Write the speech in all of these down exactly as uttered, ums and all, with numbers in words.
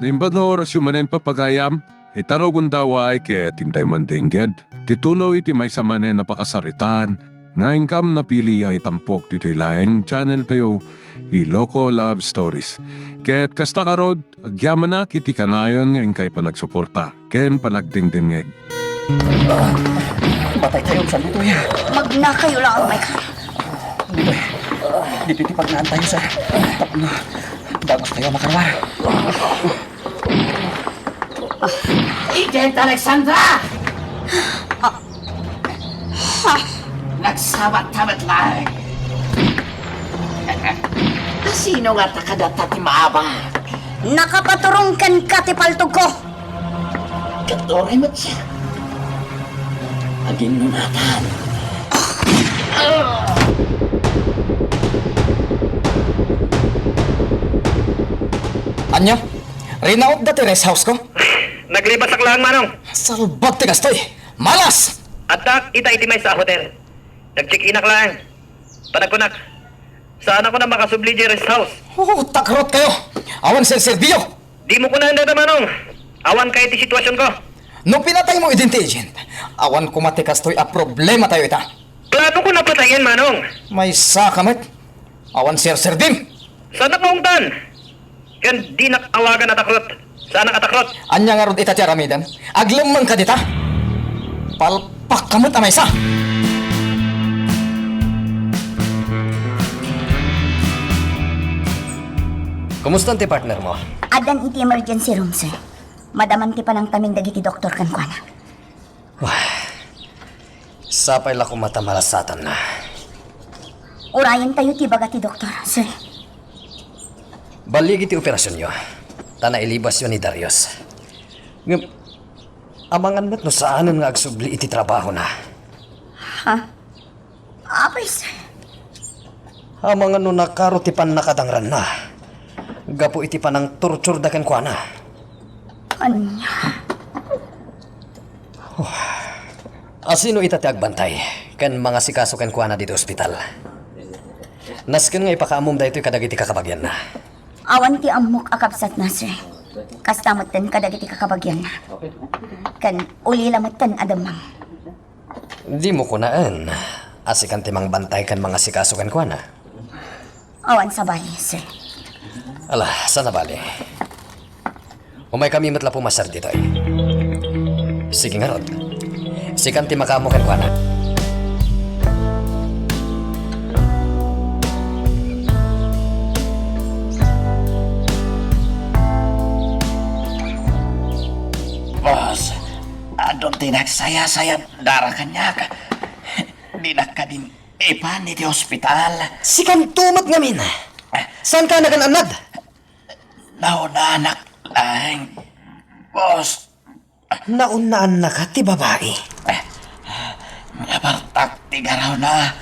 Imbag nga orasyo manen, papagayam, ita no gundaway ket intay mandengged ti tuloy ti maysa manen a pakasaritaan nga inkam napili a itampok ditoy laeng channel tayo, Iloko Love Stories. Ket kasta ngarud, agyamanak iti kanayon nga inkay panagsuporta ken panagdengdengngeg. Matay tayo, saan dito, ya? Magnakayo lang, Michael. Dito, dito ti pagnaan tayo, sir. Tapno, dagos tayo makaruar. Agent Alexandra! Ah. Ha? Nagsabat-sabat lang. Sino nga ta kadata ti maabak? Nakapaturong kenka ti paltogko. Ket uray met siak, aginnunatan. Ania? Rinautda ti rest house ko? Naglibasak lang, Manong. Salbag ti kastoy! Malas! Addak ita iti maysa a hotel. Nag-check-inak lang. Panagkunak, saan ako na makasubli di rest house? Oh, takrot kayo! Awan serserbiyo! Di mo kunaen dayta, Manong. Awan kay ti sitwasyon ko. No pinatay mo idin ti agent, awan koma ti kastoy a problema tayo ita. Plano ko napatayen, Manong. Maysa ka met. Awan serserbim. Saan ako ungtan? Ken dinak awagan a takrot. Saanak a takrot. Ania ngarud ita ti aramidem? Aglemmeng ka dita? Palpak ka met a maysa! Kumusta ti partner mo? Addan iti emergency room, sir. Madaman ti panangtamin dagiti doktor kenkuana. Wah, sapay la koma ta malasatanna. Urayen tayo ti baga ti doktor, sir. Balligi ti operasionyo, ta nailibasyo ni Darius. Ngem, amangan met no saanen nga agsubli iti trabahona. Ha? Apay, sir. Amangan no nakaro ti pannakadangranna gapu iti panangtorturda kenkuana. Ania? Asino ita ti agbantay ken mangasikaso kenkuana ditoy ospital? Nasken nga ipakaammom daytoy kadagiti kakabagianna. Awan ti ammok a kabsatna, sir. Kasta metten kadagiti kakabagianna. Ken ulila metten a demmang. Dimo kunaen a sikan ti mangbantay ken mangasikaso kenkuana? Awan sabali, sir. Ala, saan a bali. Umaykami met la pumasar ditoy. Sige ngarud. Sikan ti makaammo kenkuana. Boss, adun ti nagsayasayad dara kaniak. Dinak kadin ipan iti ospital. Sikanto met ngamin. Saanka a nagan-annad? Naunanak laeng, boss. Naunaannaka ti babai. Nabartak ti garawna.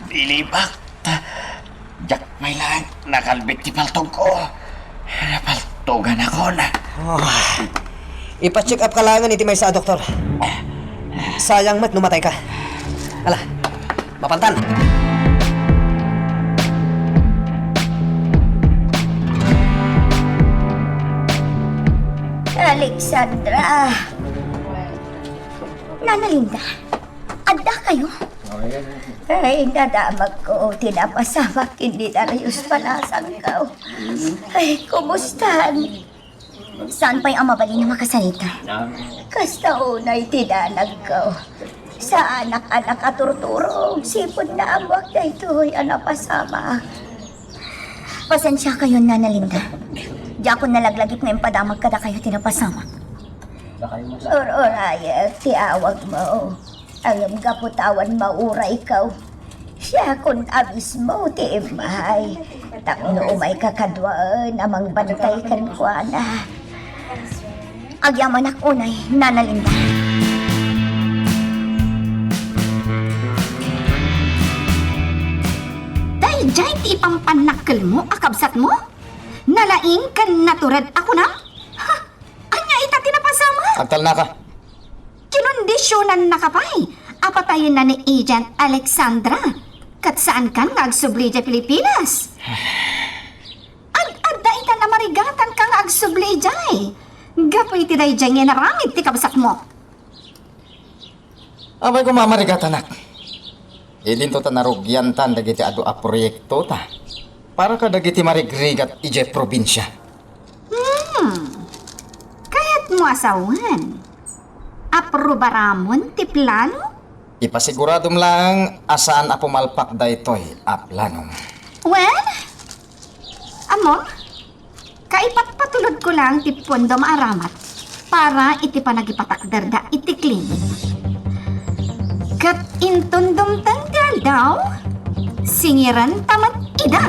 Bilibak ta diak pay laeng nakalbit ti paltogko. Napaltoganakon. Oh. Ipa-check up ka laengen iti maysa a doktor. Sayang met no matayka. Ala, mapantan. Alexandra. Nana Linda, adda kayo? Ay, nadamagko ti napasamak ken ni Darius Palasangkaw. Ay, kumustan? Saan pay a mabalin a makasarita? Kasta unay ti danagko. Saanak a nakaturturog, sipud naammoak daytoy a napasamak. Pasensia kayo, Nana Linda. Diakon nalaglagip nga impadamag kadakayo ti napasamak. Ur-urayek ti awagmo. Ngem gapu ta awan maurayko, siakon a mismo ti immay. Tapno umayka kaduaen a mangbantay kenkuana. Agyamanak unay, Nana Linda. Daydiay ti ipampannakkelmo a kabsatmo? Nalaing ken natured a kunam? Ha? Ania ita ti napasamak? Agtalnaka. Kinondisionannaka pay a patayenna ni Agent Alexandra, ket saankan nga agsubli idiay Pilipinas. Ad-adda itan a marigatanka nga Subli idiay. Gapu iti daydiay nga inaramid ti kabsatmo. Apay koma a marigatanak. Idinto ta narugiantan dagiti adu a proyektota para kadagiti marigrigat idiay probinsia. Hmm. Kayatmo a sawen. Aprobaramon ti plano? Ipasiguradom laeng a saan a pumalpak daytoy a planom. Well, ammom, kaipatpatulodko laeng ti pondom a ramat para iti panagipatakderda iti klinik. Ket inton dumteng ti aldaw, singirenta met ida.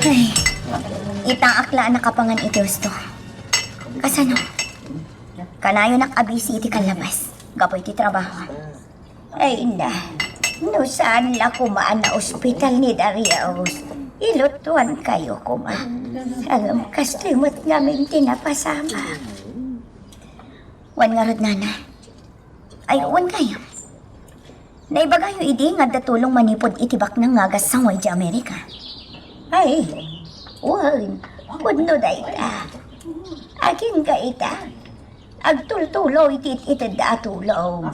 Ay, itaak la a nakapangan iti husto. Kasano? Kanayonak a busy iti kallabas gapu iti trabaho. Ay na, no saan la koma a naospital ni Darius, ilutuankayo koma. Ngem kastoy met ngamin ti napasamak. Wen ngarud, nana. Ay, wen kayo. Naibagayo idi nga adda tulong manipud iti baknang nga agassawa idiay Amerika. Ay, wen, pudno dayta. Agingga ita. Agtultulo iti it-itedda a tulong.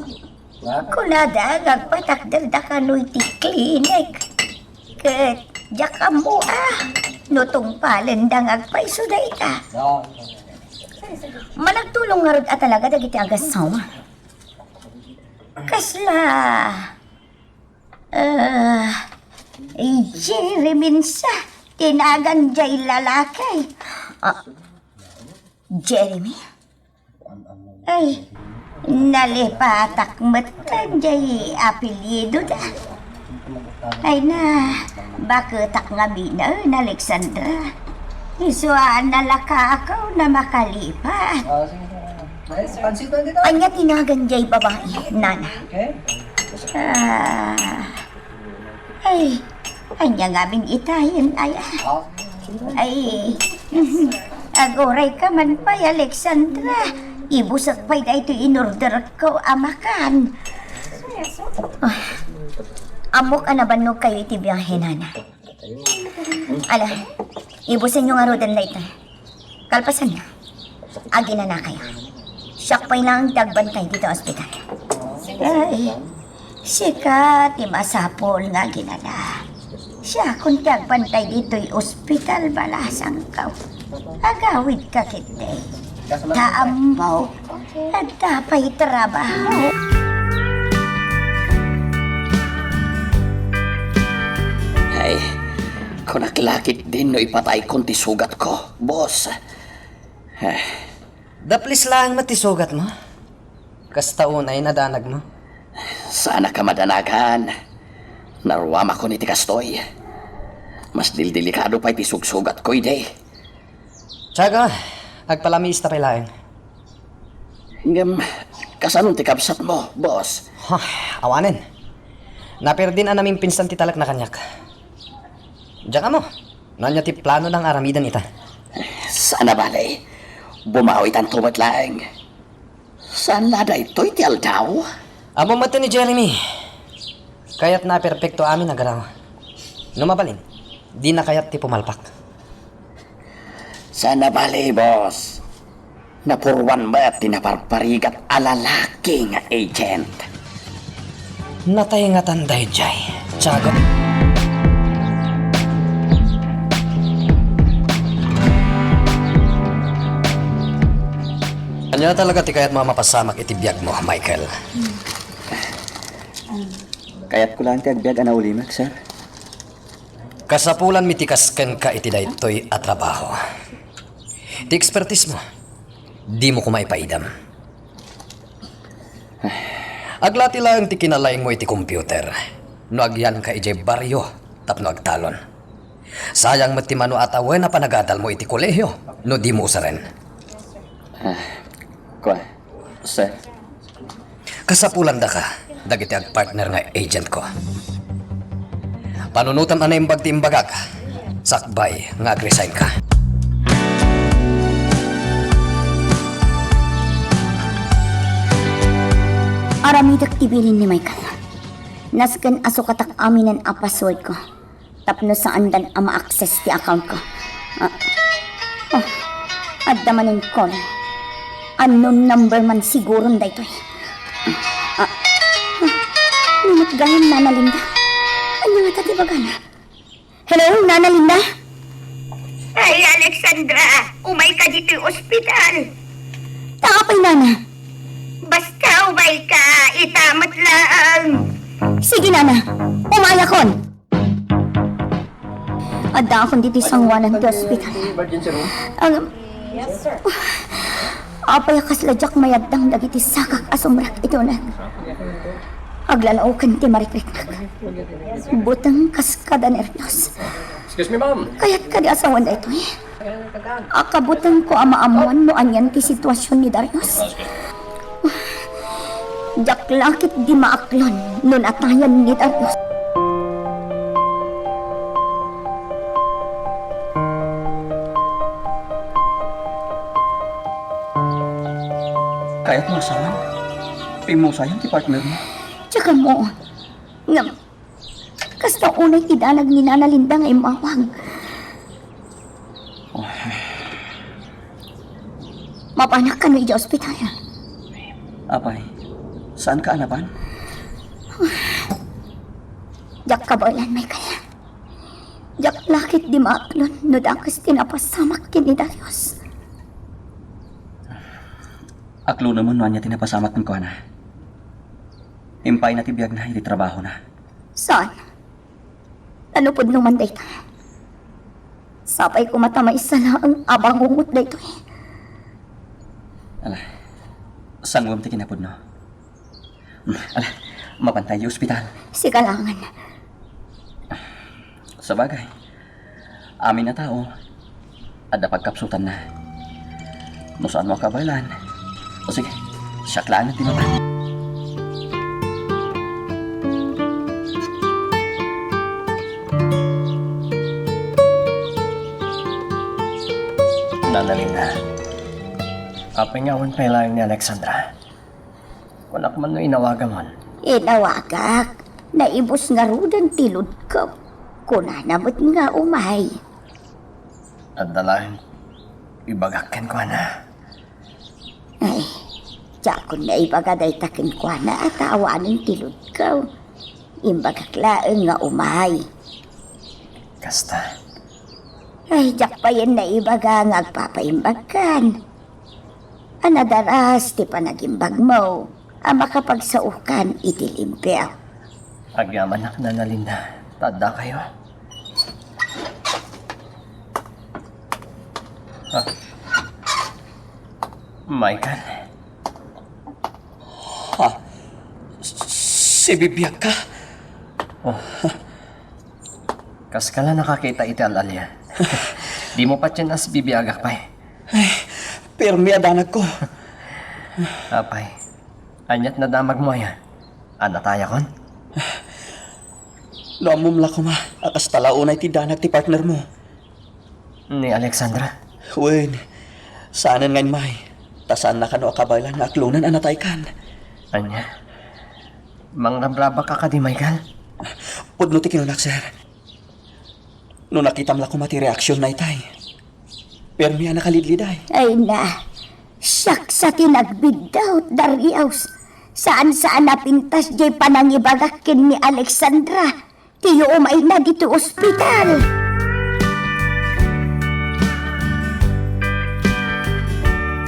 Kunada nga agpatakderda kano iti klinik. Ket diak ammo a no tungpalenda nga agpayso dayta. Managtulong ngarud a talaga dagiti agassawa. Kasla, ah, Jeremy sa ti nagan jay lalaki. Ah, Jeremy? Ay, nalipatak met jay apelyidoda. Ay na, baketak ngamin, Alexandra. Isu a nalakakaw na makalipat. Ania ti nagan jay babai, nana? Ah, ay, ania ngamin itayen, aya? Ay, agurayka man pay, Alexandra. Ibusek pay daytoy inorderko a makan. Ah, ammok a nabannogkayo iti biahe, nana. Ala, ibusenyo ngaruden dayta. Kalpasanna, aginanakayo. Siak pay laeng ti agbantay ditoy ospital. Ay, sika ti masapul nga aginana. Siakon ti agbantay ditoy ospital, balasangko. Agawidka ketdi. Ta ammo, adda pay trabaho. Ay, kunak la ketdin no ipataykon ti sugatko, boss. Ay. Daplis laeng met ti sugatmo. Kasta unay nadanagmo. Saanak a madanagan. Naruamakon iti kastoy. Mas dildelikado pay ti sugsugatko idi. Tiago, agpalamista pay laeng. Ngem, kasano ti kabsatmo, boss? Ha, awanen. Naperdin a namimpinsan ti talekna kaniak. Diak ammo, no ania ti plano nga aramiden ita. Saan a bale. Bumawitanto met laeng. Saan la daytoy ti aldaw? Ammom met ni Jeremy. Kayatna a perpekto amin a garaw. No mabalin, dina kayat ti pumalpak. Saan a bale, boss. Napuruan met ti naparparigat a lalaki nga agent. Natay ngatan daydiay, Tiago. Ania talaga ti kayatmo a mapasamak iti biagmo, Michael? Kayatko laeng ti agbiag a naulimek, sir. Kasapulanmi ti kas kenka iti daytoy a trabaho. Ti expertisemo, dimo koma ipaidam. Aglati laeng ti kinalaingmo iti computer no agyanka idiay barrio tapno agtalon. Sayang met ti mano a tawen a panagadalmo iti kolehio no dimo usaren. Ah, kua, sir. Kasapulandaka dagiti agpartner nga agentko. Panunotem a naimbag ti imbagak, sakbay nga agresignka. Aramidek ti bilin ni Michael. Nasken a sukatak aminen a password ko tapno saandan a ma-access ti account ko. Ah, oh, adda manen call. Unknown number man siguron daytoy. Ah, ah, ah, nunot gayam, Nana Linda. Ania ngata ti bagana? Hello, Nana Linda? Ay, Alexandra, umay ka ditoy ospital. Ta apay, Nana? Basta umay ka, ita met laeng. Sige, Nana. Umayakon. Addaakon ditoy sangoanan ti ospital. Emergency room? Ang, apay a kasla diak mayaddang dagiti sakak a sumrek iti uneg. Aglalaoken ti marikriknak. Buteng kas kada nerbios. Excuse me, ma'am. Kayat kadi a sawen daytoy? Akabutengko a maammuan no anian ti situasion ni Darius. Diak la ketdi maaklon no natayan ni Darius. Kayatmo a sawen? Pimmusayan ti partner mo? Diak ammo. Ngem, kasta unay ti danag ni Nana Linda nga immawag. Mapanak kano idiay ospital? Apay, saanka a napan? Diak kabaelan, Michael. Diak la ketdi maaklon no dakes ti napasamak ken ni Darius. Aklonem no ania ti napasamak kenkuana. Impayna ti biagna iti trabahona. Saan? Ano pudno man dayta? Sapay koma ta maysa laeng a bangungot daytoy. Ala, sanguem ti kinapudno. Ala, mapantay idiay ospital. Sika laengen. Sabagay, amin a tao, adda pagkapsutanna. No saanmo a kabaelan, o sige, siak laeng ti mapan. Nana Linda, apay nga awan pay laeng ni Alexandra? Kunak man no inawagamon. Inawagak. Naibus ngaruden ti ludko. Kunana met nga umay. Adda laeng ibagak kenkuana. Ay, diakon naibaga dayta kenkuana a ta awanen ti ludko. Imbagak laeng nga umay. Kasta. Ay, diak payen naibaga nga agpapaimbagkan. A nadaras ti panagimbagmo a makapagsaokan iti limpio. Agyamanak, Nana Linda, ta addakayo. Ah. Michael. Ha? Sibibiagka? Oh. Kaska la nakakita iti al-alia. Dimo patien a sibibiagak pay. Ay, permi a danagko. Apay, aniat nadamagmo aya? A natayakon? No ammom la koma a kasta la unay ti danag ti partnermo. Ni Alexandra? Wen, saanen nga immay. Ta saanna kano a kabaelan nga aklonen a nataykan. Ania? Mangrabrabak a kadi, Michael? Pudno ti kinunak, sir. No nakitam la koma ti reaksionna itay, permi a nakalidliday. Ay na, siak sa ti nagbiddaut, Darius. Saan-saan a pintas diay panangibagak ken ni Alexandra. Ti umayna ditoy ospital.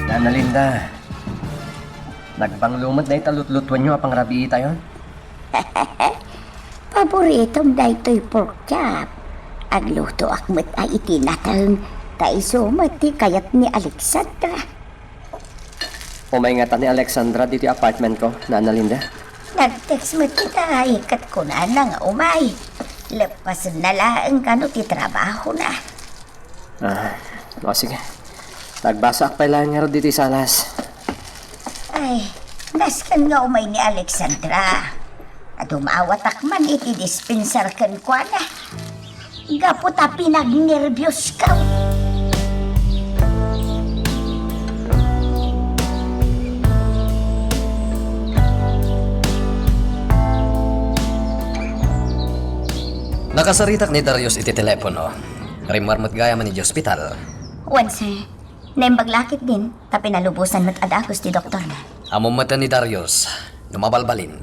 Nana Linda, nagbanglo met dayta lutlutuenyo a pangrabiitayon? Paboritom daytoy pork chop. Aglutoak met a iti nateng, ta isu met ti kayat ni Alexandra. Umay ngata ni Alexandra ditoy apartment ko, Nana Linda? Nag-text met itay ket kunana nga umay. Leppasenna laeng kano ti trabahona. Ah, o sige. Nagbasaak pay laeng ngarud ditoy salas. Ay, nasken nga umay ni Alexandra. Dumawatak man iti dispensar kenkuana. Gapu ta pinagnerbios ka. Nakasaritak ni Darius iti telepono. Rimmuar met gayam idiay ospital. Wen, sir. Naimbag la ketdin, ta pinalubosan met a dagus ti doktorna. Ammom met ni Darius, no mabalbalin,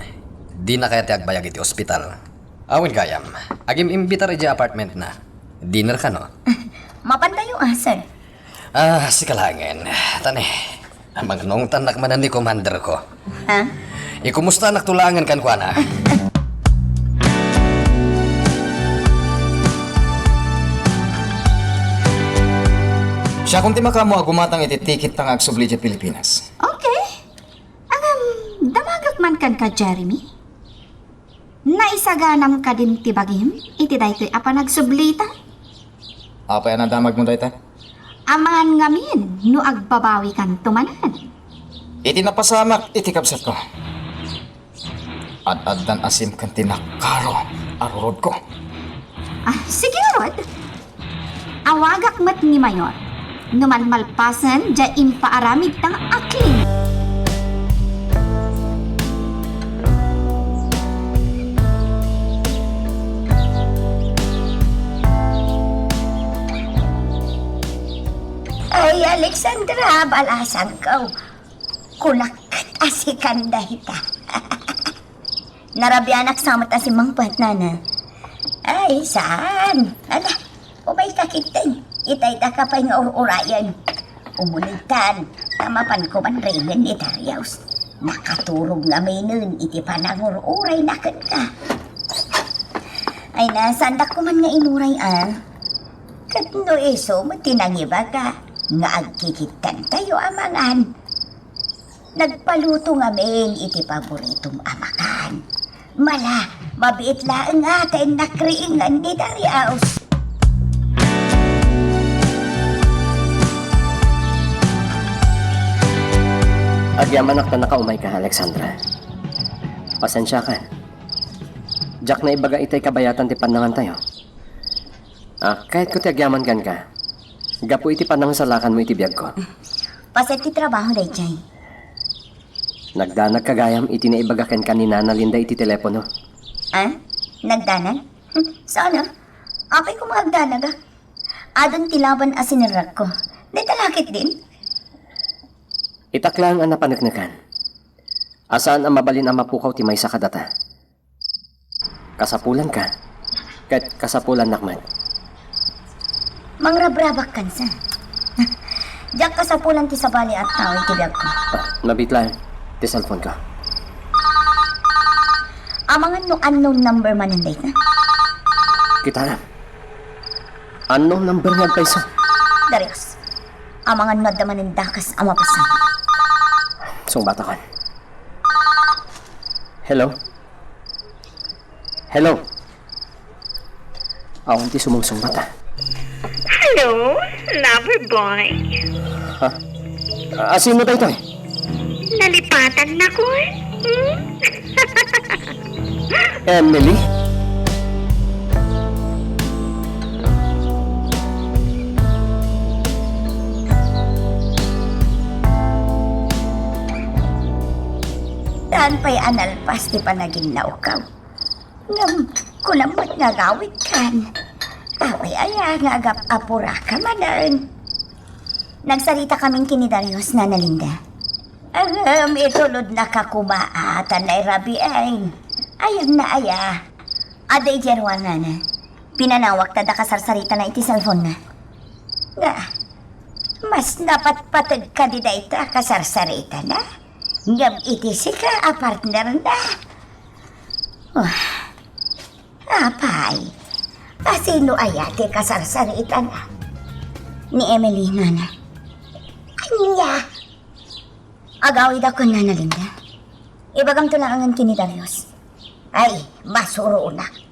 dina kayat ti agbayag iti ospital. Awan gayam, agim-imbitar idiay apartmentna. Dinner kano? Mapantayo, ah, sir. Ah, sika laengen. Tani, mangngungtannak manen ni commanderko. Ha? Ikumustanakto laengen kenkuana. Siakon ti makaammo a gumatang iti tikitta nga agsubli idiay Pilipinas. Okay. Ngem, damagek man kenka, Jeremy. Naisaganam kadin ti bagim iti daytoy a panagsublita? Apay a nadamagmo dayta? Amangan ngamin no agbabawikanto manen. Iti napasamak iti kabsatko, ad-addan a simken ti nakaro a rurodko. Ah, sige, Rod. Awagak met ni Mayor no malmalpasen diay impaaramidta a klinik. Ay, Alexandra, balasangko. Kunak ket a sikan dayta. Narabianak sa met a simmangpet, nana. Ay, saan? Ala, umayka ketdin. Itayda ka pay nga ur-urayen. Umulidtan, ta mapanko man reng ni Darius. Nakaturog ngaminen iti panangur-urayna kenka. Ay, na, saandak koman nga inuray, a. Ket no isu met ti nangibaga nga agkikittantayo a mangan. Nagpaluto ngamin iti paboritom a makan. Mala, mabiit laeng a ta innak riingen ni Darius. Agyamanak ta nakaumayka, Alexandra. Pasensiakan. Diak naibaga itay kabayatan ti pannangantayo. Ah, kayatko ti agyaman kenka gapu iti panangisalakanmo iti biagko. Paset ti trabaho daydiay. Nagdanagka gayam iti naibaga kenka ni Nana Linda iti telepono. Ah? Nagdanag? Hmm, saan a? Apay koma agdanag, a? Adun ti laban a sinerrekko. Dayta la ketdin? Itak laeng a napaneknekan a saan a mabalin a mapukaw ti maysa kadata. Kasapulanka, ket kasapulannak met. Mangrabrabak kansa. Diak kasapulan ti sabali a tao iti biagko. Ah, mabiit laeng ti cellphone-ko. Amangan no unknown number manen dayta? Kitaem. Unknown number nga agpayso. Darius, amangan no adda manen dakes a mapasamak. Sungbatakon. Hello? Hello? Awan ti sumungsungbat, a. Hello, lover boy. Ha? A, sino daytoy? Nalipatannakon? Hmm? Emily? Saan pay a nalpas ti panaginnawko? Ngem, kunam met nga agawidkan. Apay aya nga agap-apuraka manen? Nagsaritakamin ken ni Darius, Nana Linda. Ngem, itulodnaka koma a ta nairabiin. Ayagna aya? Adda idiay ruanganna. Pinanawak ta adda kasarsaritana iti cellphone-na. Nga, mas napatpateg kadi dayta a kasarsaritana ngem iti sika a partnerna. Ah, apay, a sino aya ti kasarsaritana? Ni Emily, nana. Ania? Agawidakon, Nana Linda. Ibagamto laengen ken ni Darius. Ay, masuronak.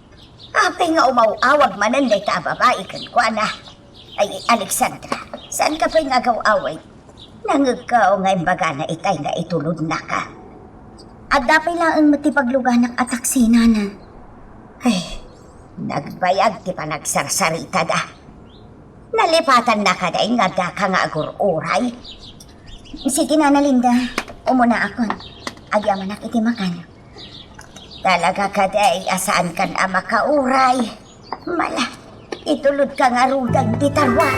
Apay nga umaw-awag manen dayta a babai kenkuana? Ay, Alexandra, saanka pay nga agaw-awid? Nangngegko nga imbagana itay nga itulodnaka. Adda pay laeng met ti pagluganak a taksi, nana. Ay, nagbayag ti panagsarsaritada. Nalipatannaka dayta nga addaka nga agur-uray? Sige, Nana Linda, umunaakon. Agyamanak iti makan. Talaga kadi a saankan a makauray. Mala, itulodka ngaruden ti tarwar.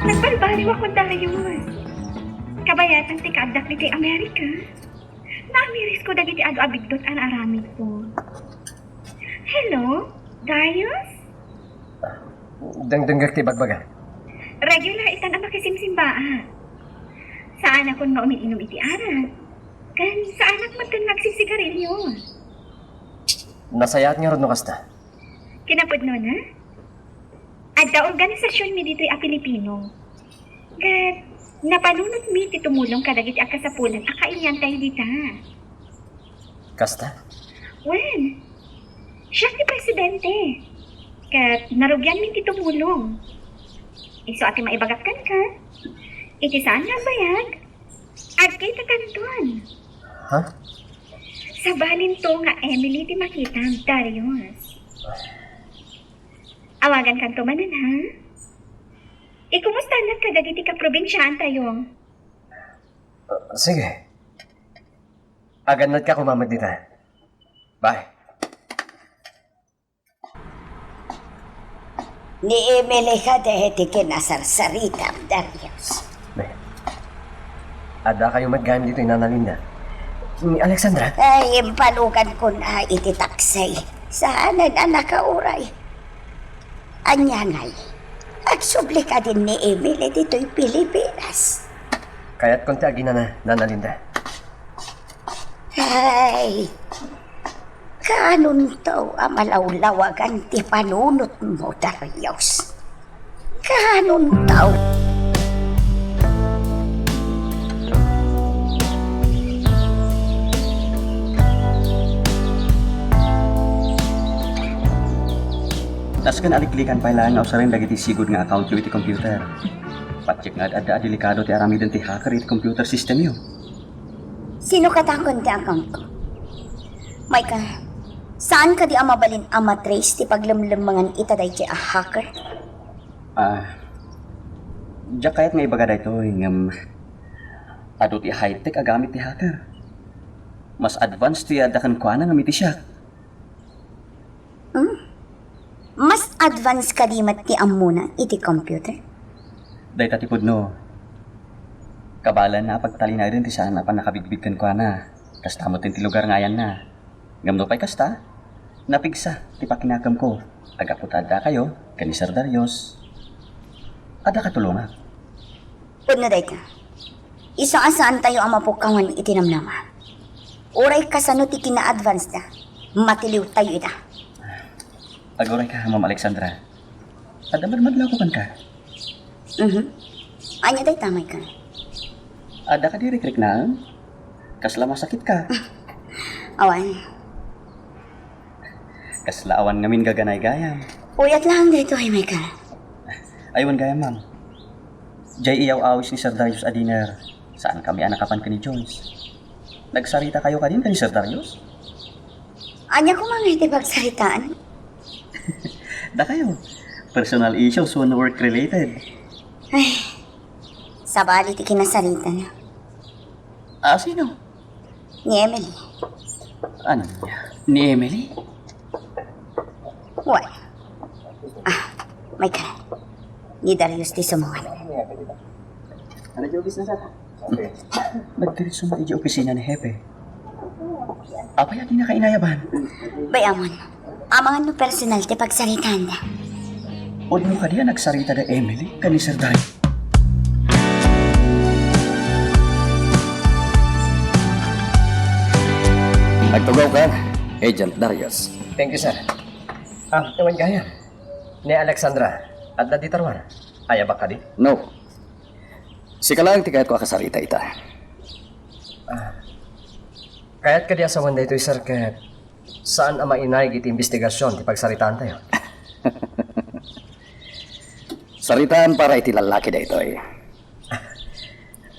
Nagbalbaliw ako, Darius. Kabayatan ti kaaddak ditoy Amerika. Naamirisko dagiti adu a biddut a naaramidko. Hello, Darius? Dengdengngek ti ibagbaga. Regular itan a makisimsimbaa. Saanakon nga umin-inum iti arak. Ken saanak metten nga agsisigarilyo. Nasayaat ngarud no kasta. Kinapudnona, adda organisasionmi ditoy a Pilipino. Ket napanunotmi ti tumulong kadagiti agkasapulan a kailiantayo dita. Kasta? Wen, siak ti presidente. Ket narugianmi ti tumulong. Isu a ti maibagak kenka, iti saan nga agbayag, agkitakanton. Ha? Sabalinto nga Emily ti makitam, Darius. Awagankanto manen, ha? Ikumustanak kadagiti kaprobinsiaantayo. Ah, sige. Agannadka koma met dita. Bye. Ni Emily kadi ti kinasarsaritam, Darius? Be, adda kayo met gayam ditoy, Nana Linda. Ni Alexandra? Ay, impaluganko na iti taksi. Saanen a nakauray. Ania ngay, agsubli kadin ni Emily ditoy Pilipinas? Kayatko ti aginana, Nana Linda. Ay, kaanonto a malawlawagan ti panunotmo, Darius? Kaanonto? Nasken a liklikan pay laeng nga usaren dagiti sigud nga accountyo iti computer. Patiek nga ad-adda a delikado ti aramiden ti hacker iti computer systemyo. Sino kadakon ti accountko? Michael, saan kadi a mabalin a ma-trace ti paglemlemmengan ita daytoy a hacker? Ah, diak kayat nga ibaga daytoy, ngem adu ti high-tech a gamit ti hacker. Mas advanced ti adda kenkuana ngem iti siak. Hmm? Mas advanced kadi met ti ammona iti computer? Dayta ti pudno. Kabaelanna a pagtalinayden ti saan a pannakabigbig kenkuana. Kasta met ti lugar nga ayanna. Ngem nupay kasta, napigsa ti pakinakemko a gapu ta addakayo ken ni Sir Darius. Adda katulongak. Pudno dayta. Isu a saantayo a mapukawan iti namnama. Uray kasano ti kina-advance da, matiliwtayo ida. Agurayka, Ma'am Alexandra. Adda madmadlawko kenka. Mhm. Ania dayta, Michael? Adda kadi rikriknaem? Kasla masakitka? Awan. Kasla awan ngamin gaganay gayam. Uyat laeng daytoy, Michael. Ay, wen gayam, ma'am. Jay iyaw-awis ni Sir Darius a dinner. Saankami a nakapan ken ni Joyce. Nagsaritakayo kadin ken ni Sir Darius? Ania koma ngay ti pagsaritaan? Dakayo. Personal issues wenno work-related? Ay, sabali ti kinasaritana. Ah, sino? Ni Emily. Ano niya? Ni Emily? Wen. Ah, Michael. Ni Darius ti sumuwat. Nagdiretso man idiay opisina ni Hepe. Apay a dinaka inayaban? Bay-amon. Amangan no personal ti pagsaritaanda. Pudno kadi a nagsarita da Emily ken ni Sir Darius? Agtugaw ka, Agent Darius. Thank you, sir. Ah, wen gayam. Ni Alexandra, adda dita ruar. Ayabak kadi? No. Sika laeng ti kayatko a kasarita ita. Ah. Kayat kadi a sawen daytoy, sir, ket saan a mainaig iti imbestigasion ti pagsaritaantayo. Saritaan para iti lallaki daytoy.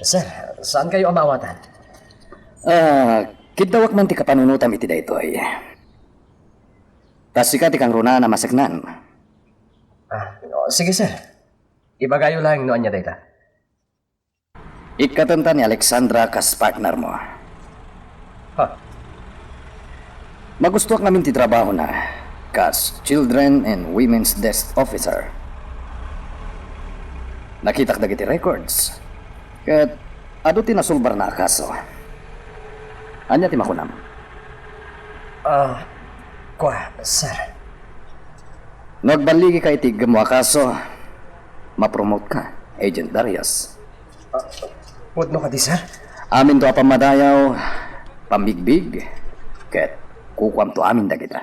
Sir, saankayo a maawatan? Ah, kiddawak man ti kapanunotam iti daytoy. Ta sika ti kangrunaan a maseknan. Ah, o, sige, sir. Ibagayo laeng no ania dayta. Ikkatenta ni Alexandra kas partnermo. Ha? Magustoak ngamin ti trabahona kas Children and Women's Desk Officer. Nakitak dagiti records, ket adu ti nasulbarna a kaso. Ania ti makunam? Ah, kua, sir. No agballigika iti iggemmo a kaso, mapromote ka, Agent Darius. Ah, pudno kadi, sir? Aminto a pammadayaw, pammigbig, ket kukuamto amin dagita.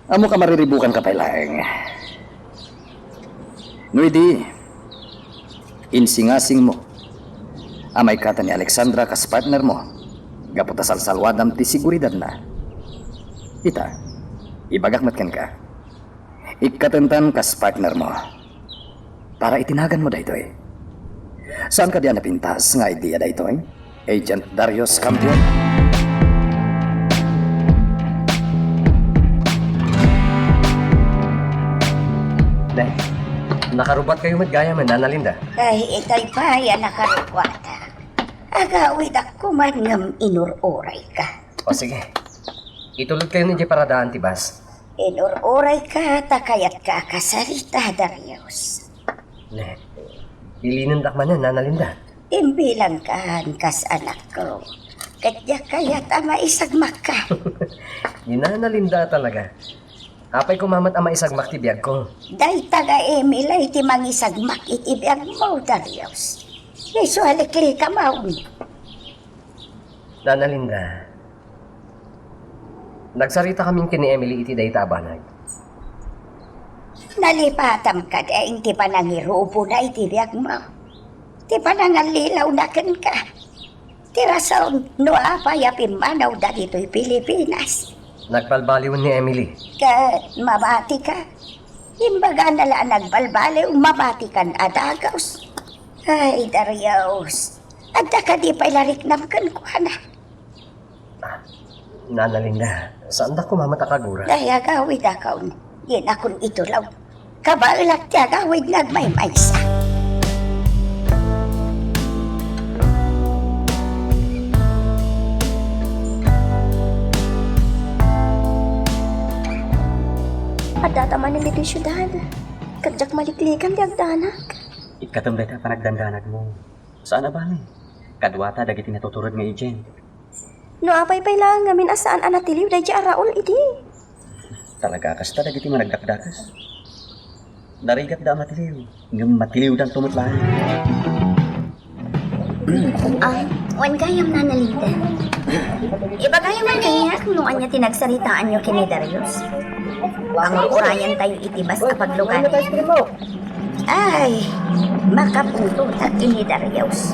Ammok a mariribukanka pay laeng. No idi, insingasingmo a maikatan ni Alexandra kas partnermo gapu ta salsalwadam ti seguridadna. Ita, ibagak met kenka. Ikkatentan kas partnermo. Para iti naganmo daytoy. Saan kadi a napintas nga idea daytoy, Agent Darius Campion? Nay, nakarubat kayo met gayam, Nana Linda. Ay, itay pay a nakarubat. Agawidak kuman ngem inur-urayka. O sige, itulod kayo idiay paradaan ti bus. Inur-urayka ta kayatka a kasarita, Darius. Ne, bilinendak manen, Nana Linda. Imbilangkan kas anakko. Ket diak kayat a maisagmakka. Ni Nana Linda talaga. Apay koma met a maisagmak ti biagko? Dayta nga Emily ti mangisagmak iti biagmo, Darius. Isu a liklikam. Nana Linda, nagsarita kamin ken ni Emily iti dayta a banag. Nalipatam kadi ti panangirubona iti biagmo, ti panangallilawna kenka, ti rason no apay a pimmanawda ditoy Pilipinas. Nagbalbaliwen ni Emily. Ket mamatika, imbagana la a nagbalbaliw, mamatikan a dagus. Ay, Darius, adda kadi pay la riknam kenkuana? Nana Linda, saandak koma met a kagura. Ay, agawidakon. Dinakon itulaw. Kabaelak ti agawid nga agmaymaysa. Addata manen ditoy siudad. Ket diak maliklikan ti agdanag. Ikkatem dayta a panagdandanagmo. Saan a bale. Kaduata dagiti natutured nga agent. No apay pay laeng ngamin a saan a natiliw daydiay a Raul idi. Talaga kasta dagiti managdakdakes. Narigatda a matiliw, ngem matiliwdanto met laeng. Ah, wen gayam, Nana Linda. Ibagayam man kaniak no ania ti nagsaritaanyo ken ni Darius. Pangur-urayantayo iti bus a pagluganan. Ay, makaputotak ken ni Darius.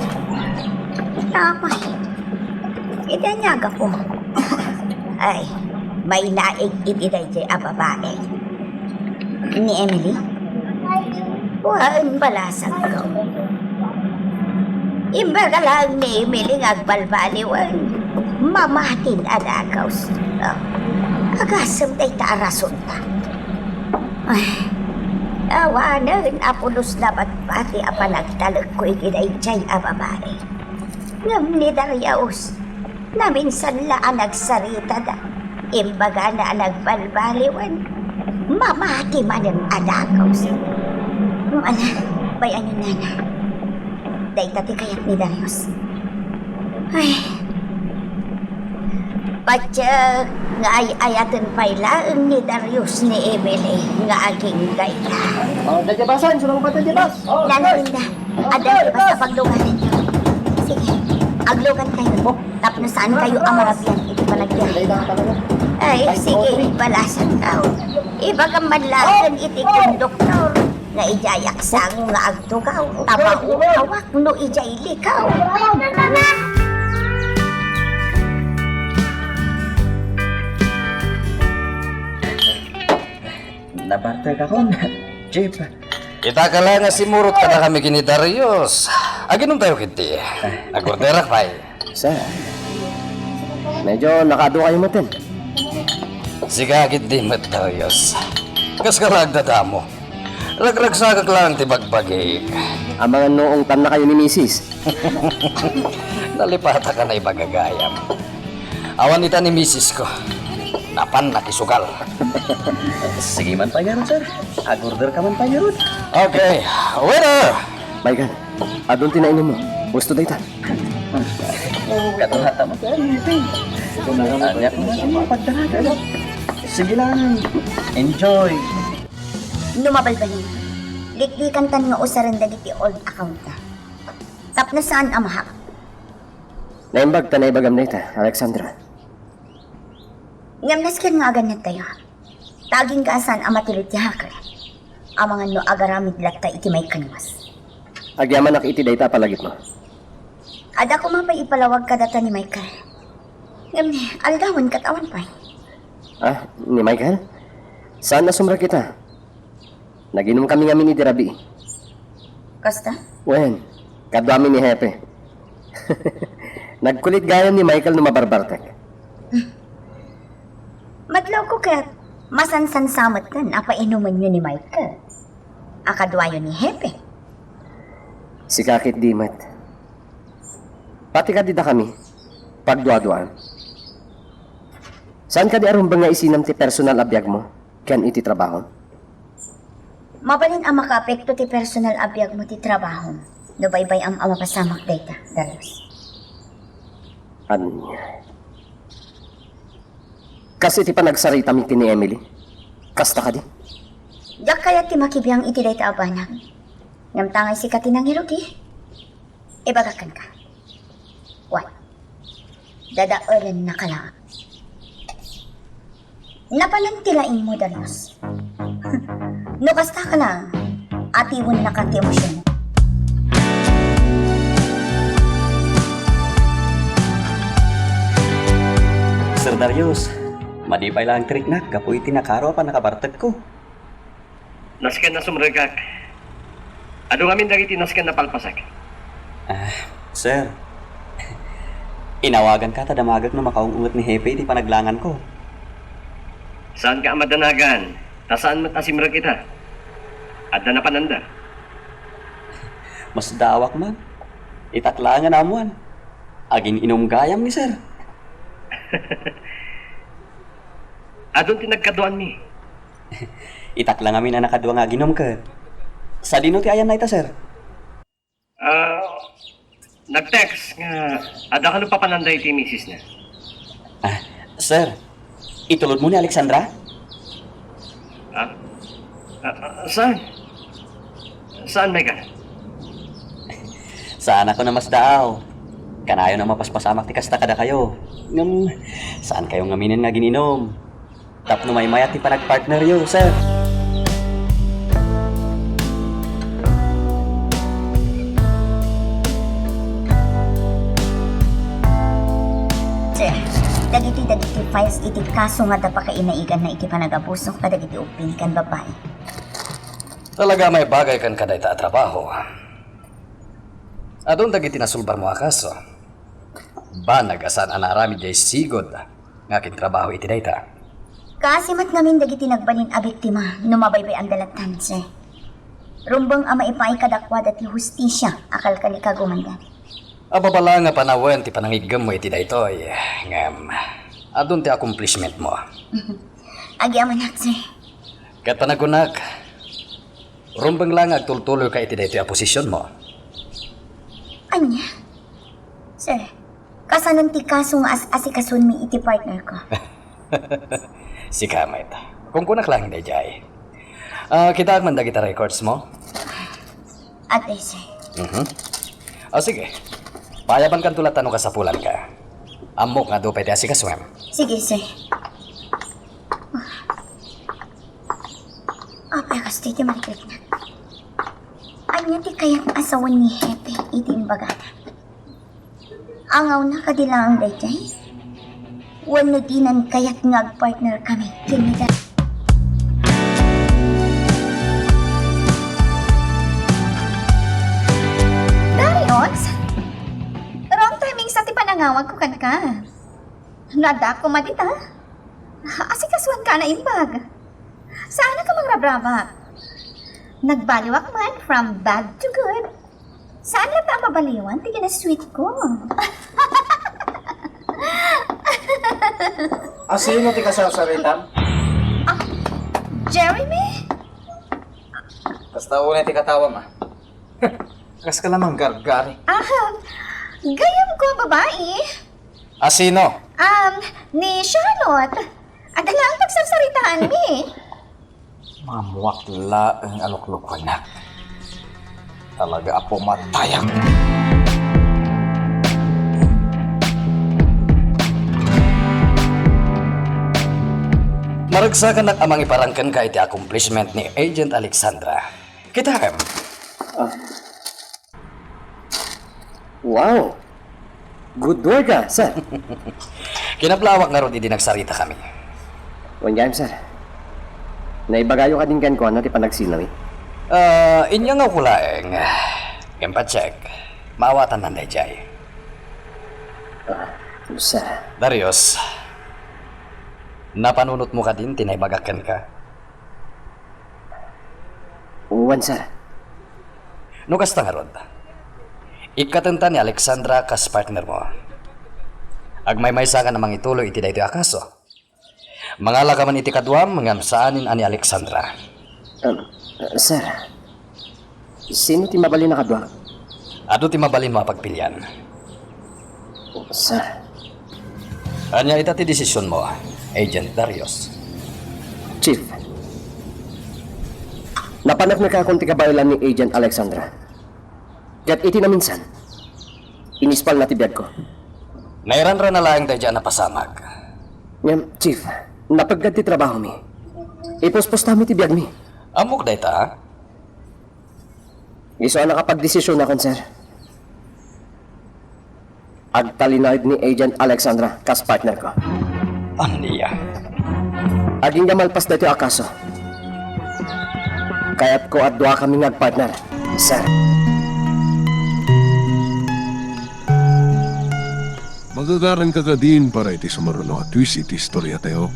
Apay, iti ania gapu? Ay, mainaig iti daydiay a babae. Ni Emily? Wen, balasangko. Imbaga laeng ni Emily nga agbalbaliwen, mamatin a dagus. Oh, agasem dayta a rasonta. Ay, awanen a pulos na batbati a panagtalekko iti daydiay a babae. Ngem ni Darius, naminsan la a nagsaritada, imbagana a nagbalbaliwen, mamati manen a dagus. Ala, bay-anen, Nana. Dayta ti kayat ni Darius. Ay. Patiek nga ay-ayaten pay laeng ni Darius ni Emily nga aginggayna. Oh, daydiay basan, sumangpet daydiay bas. Oh, Nana Linda, adda ti basta pagluganan niyo. Sige, aglugan kayo. Tapno saan kayo a marabian iti panagbiyahe. Ay, sige, balasan tao. Ibagam man laeng iti konduktor nga idiay aksango nga agtugaw, ta maukawak no idiay likaw. Nabartek akon, Jeep. Ita ka la nga simurot kadakami ken ni Darius. Aginom tayo ketdi. Nagorderak pay. Sir, medyo nakaadu kayo maten. Sika ketdi met, Darius. Kas ka la agdadamo. Ragragsakak lang ti bagbagik. Amangan no ungtannakayo ni misis. Nalipataka na ibaga gayam. Awan ita ni misis ko. Napan nakisugal. Sige man pay ngarud, sir. Ag-order ka man pay ngarud. Okay, waiter! Michael, adun ti nainum mo. Gusto dayta. Kaduhata mo, sir. Ania ko na sa mga pagdaragan. Sige lang. Enjoy. No mabalbalin, liklikantan nga usaren dagiti old account na. Tapno saan a mahak. Naimbag ta naibagam dayta, Alexandra. Ngem nasken nga agannadtayo. Ta agingga a saan a matilid ti hacker. Amangan no agaramid latta iti maikanwas. Agyamanak iti dayta a palagipmo. Adda koma pay ipalawag kadata ni Michael. Ngem ni, aldawen ket awan pay. Ah, ni Michael? Saan a sumrek ita? Naginum kami ngamin idi rabii. Kasta? Wen, kaduami ni Hepe. Nagkulit gayam ni Michael no mabarbartek. Madlawko ket masansansametken a painumenyo ni Michael a kaduayo ni Hepe. Sika ket di met. Pati kadi dakami, pagduaduaan. Saan kadi a rumbeng nga isinam ti personal a biagmo ken iti trabaho? Mabalin a makaapekto ti personal a biagmo ti trabahom no baybay-am a mapasamak dayta, Darius. Ania? Kas iti panagsaritam iti ni Emily? Kasta kadi? Diak kayat ti makibiang iti dayta a banag. Ngem ta ngay sika ti nangirugi. Ibagak kenka. Wen, dadaelennaka laeng. Napanan ti laingmo, Darius. No kasta ka laeng, atiwennaka ti emosionmo. Sir Darius, madi pay laeng ti riknak gapu iti nakaro a pannakabartekko. Nasken a sumrekak. Adu ngamin dagiti nasken a palpasek. Ah, sir. Inawaganka ta damagek no makaung-unget ni Hepe iti panaglanganko. Saanka a madanagan, ta saan met a simrek ita. Adda napananda. Masdaawak man. Itak laeng a naammoan. Agin-inum gayam ni sir. Adun ti nagkaduanmi. Itak la ngamin a nakadua nga aginum ket. Sadino ti ayanna ita, sir? Ah, nag-text nga adda kano papananda iti misisna. Ah, sir, itulodmo ni Alexandra? Ah? Ah, ah, saan? Saan, Megan? Saan ako namasdaaw? Kanayon a mapaspasamak ti kasta kadakayo. Ngem, saan kayo ngaminen nga agin-inum? Tapno maymayat ti panagpartneryo, sir. Sir, dagiti, dagiti files iti kaso nga adda pakainaiganna iti panagabuso kadagiti ubbing ken babbai. Talaga a maibagay kenka dayta a trabaho. Adun dagiti nasulbarmo a kaso. Banag a saan a naaramid diay sigud nga akintrabaho iti dayta. Kaasi met ngamin dagiti nagbalin a biktima no mabaybay-anda lattan, sir. Rumbeng a maipaay kadakuada ti hustisia a kalkalikagumandan. Ababa laeng a panawen ti panangiggemmo iti daytoy, ngem adun ti accomplishmentmo. Agyamanak, sir. Ket panagkunak, rumbeng la nga agtultuloyka iti daytoy a posisionmo. Ania? Sir, kasanon ti kaso nga as-asikasuenmi iti partner ko? Sika met. Kunkunak laeng daydiay. Ah, kitaak man dagita recordsmo? Adda, sir. Mhm. Ah, sige. Paayabankanto latta no kasapulanka. Ammok nga adu pay ti asikasuem. Sige, sir. Apay, kastoy ti mariknakna. Ania ti kayat a sawen ni Hepe iti imbagana? Angawna kadi laeng daydiay? Wenno dinan kayat nga agpartner kami ken ni Da-, Darius? Wrong timing sa ti panangawag ko kenka. No adda koma dita, asikasuan ka a naimbag. Saan ka mangrabrabak? Nagbaliwak man from bad to good. Saan latta a mabaliwan ti kinasweet ko? Asino ti kasarsaritam? Ah, Jeremy? Kasta unay ti katawam, a. Kas ka lamang gargari. Ah, gayam ko a babai. Asino? Um, ni Charlotte. Adda laeng pagsarsaritaanmi. Mamuak laeng a luklukuennak. Talaga a pumatayak. Maragsakanak a mangiparang kenka iti accomplishment ni Agent Alexandra. Kitaem. Ah. Wow! Good work, ah, sir. Kinablawak ngarud idi nagsaritakami. Wen gayam, sir. Naibagayo kadin kenkuana ti panagsinawi? Ah, inyangawko laeng. Ngem pa-check. Maawatannan daydiay. Ah, sir. Darius, napanunotmo kadin ti naibagak kenka? Wen, sir. No kasta ngarud, ikkatenta ni Alexandra kas partnermo. Agmaymaysakan a mangituloy iti daytoy a kaso. Mangalaka man iti kaduam ngem saanen a ni Alexandra. Um, sir, sino ti mabalin a kaduak? Adu ti mabalinmo a pagpilian. Sir. Ania ita ti desisionmo, Agent Darius? Chief, napaneknekakon ti kabaelan ni Agent Alexandra. Ket iti naminsan, inispalna ti biagko. Nairanrana laeng daydiay a napasamak. Ngem, Chief, napeggad ti trabahomi. Ipuspustami ti biagmi. Ammok dayta. Isu a nakapagdesisionakon, sir. Agtalinaed ni Agent Alexandra kas partner ko. Ania? Agingga malpas daytoy a kaso, kayatko a duakami nga agpartner, sir. Magagaranka kadin para iti sumaruno a twist iti istoriatayo.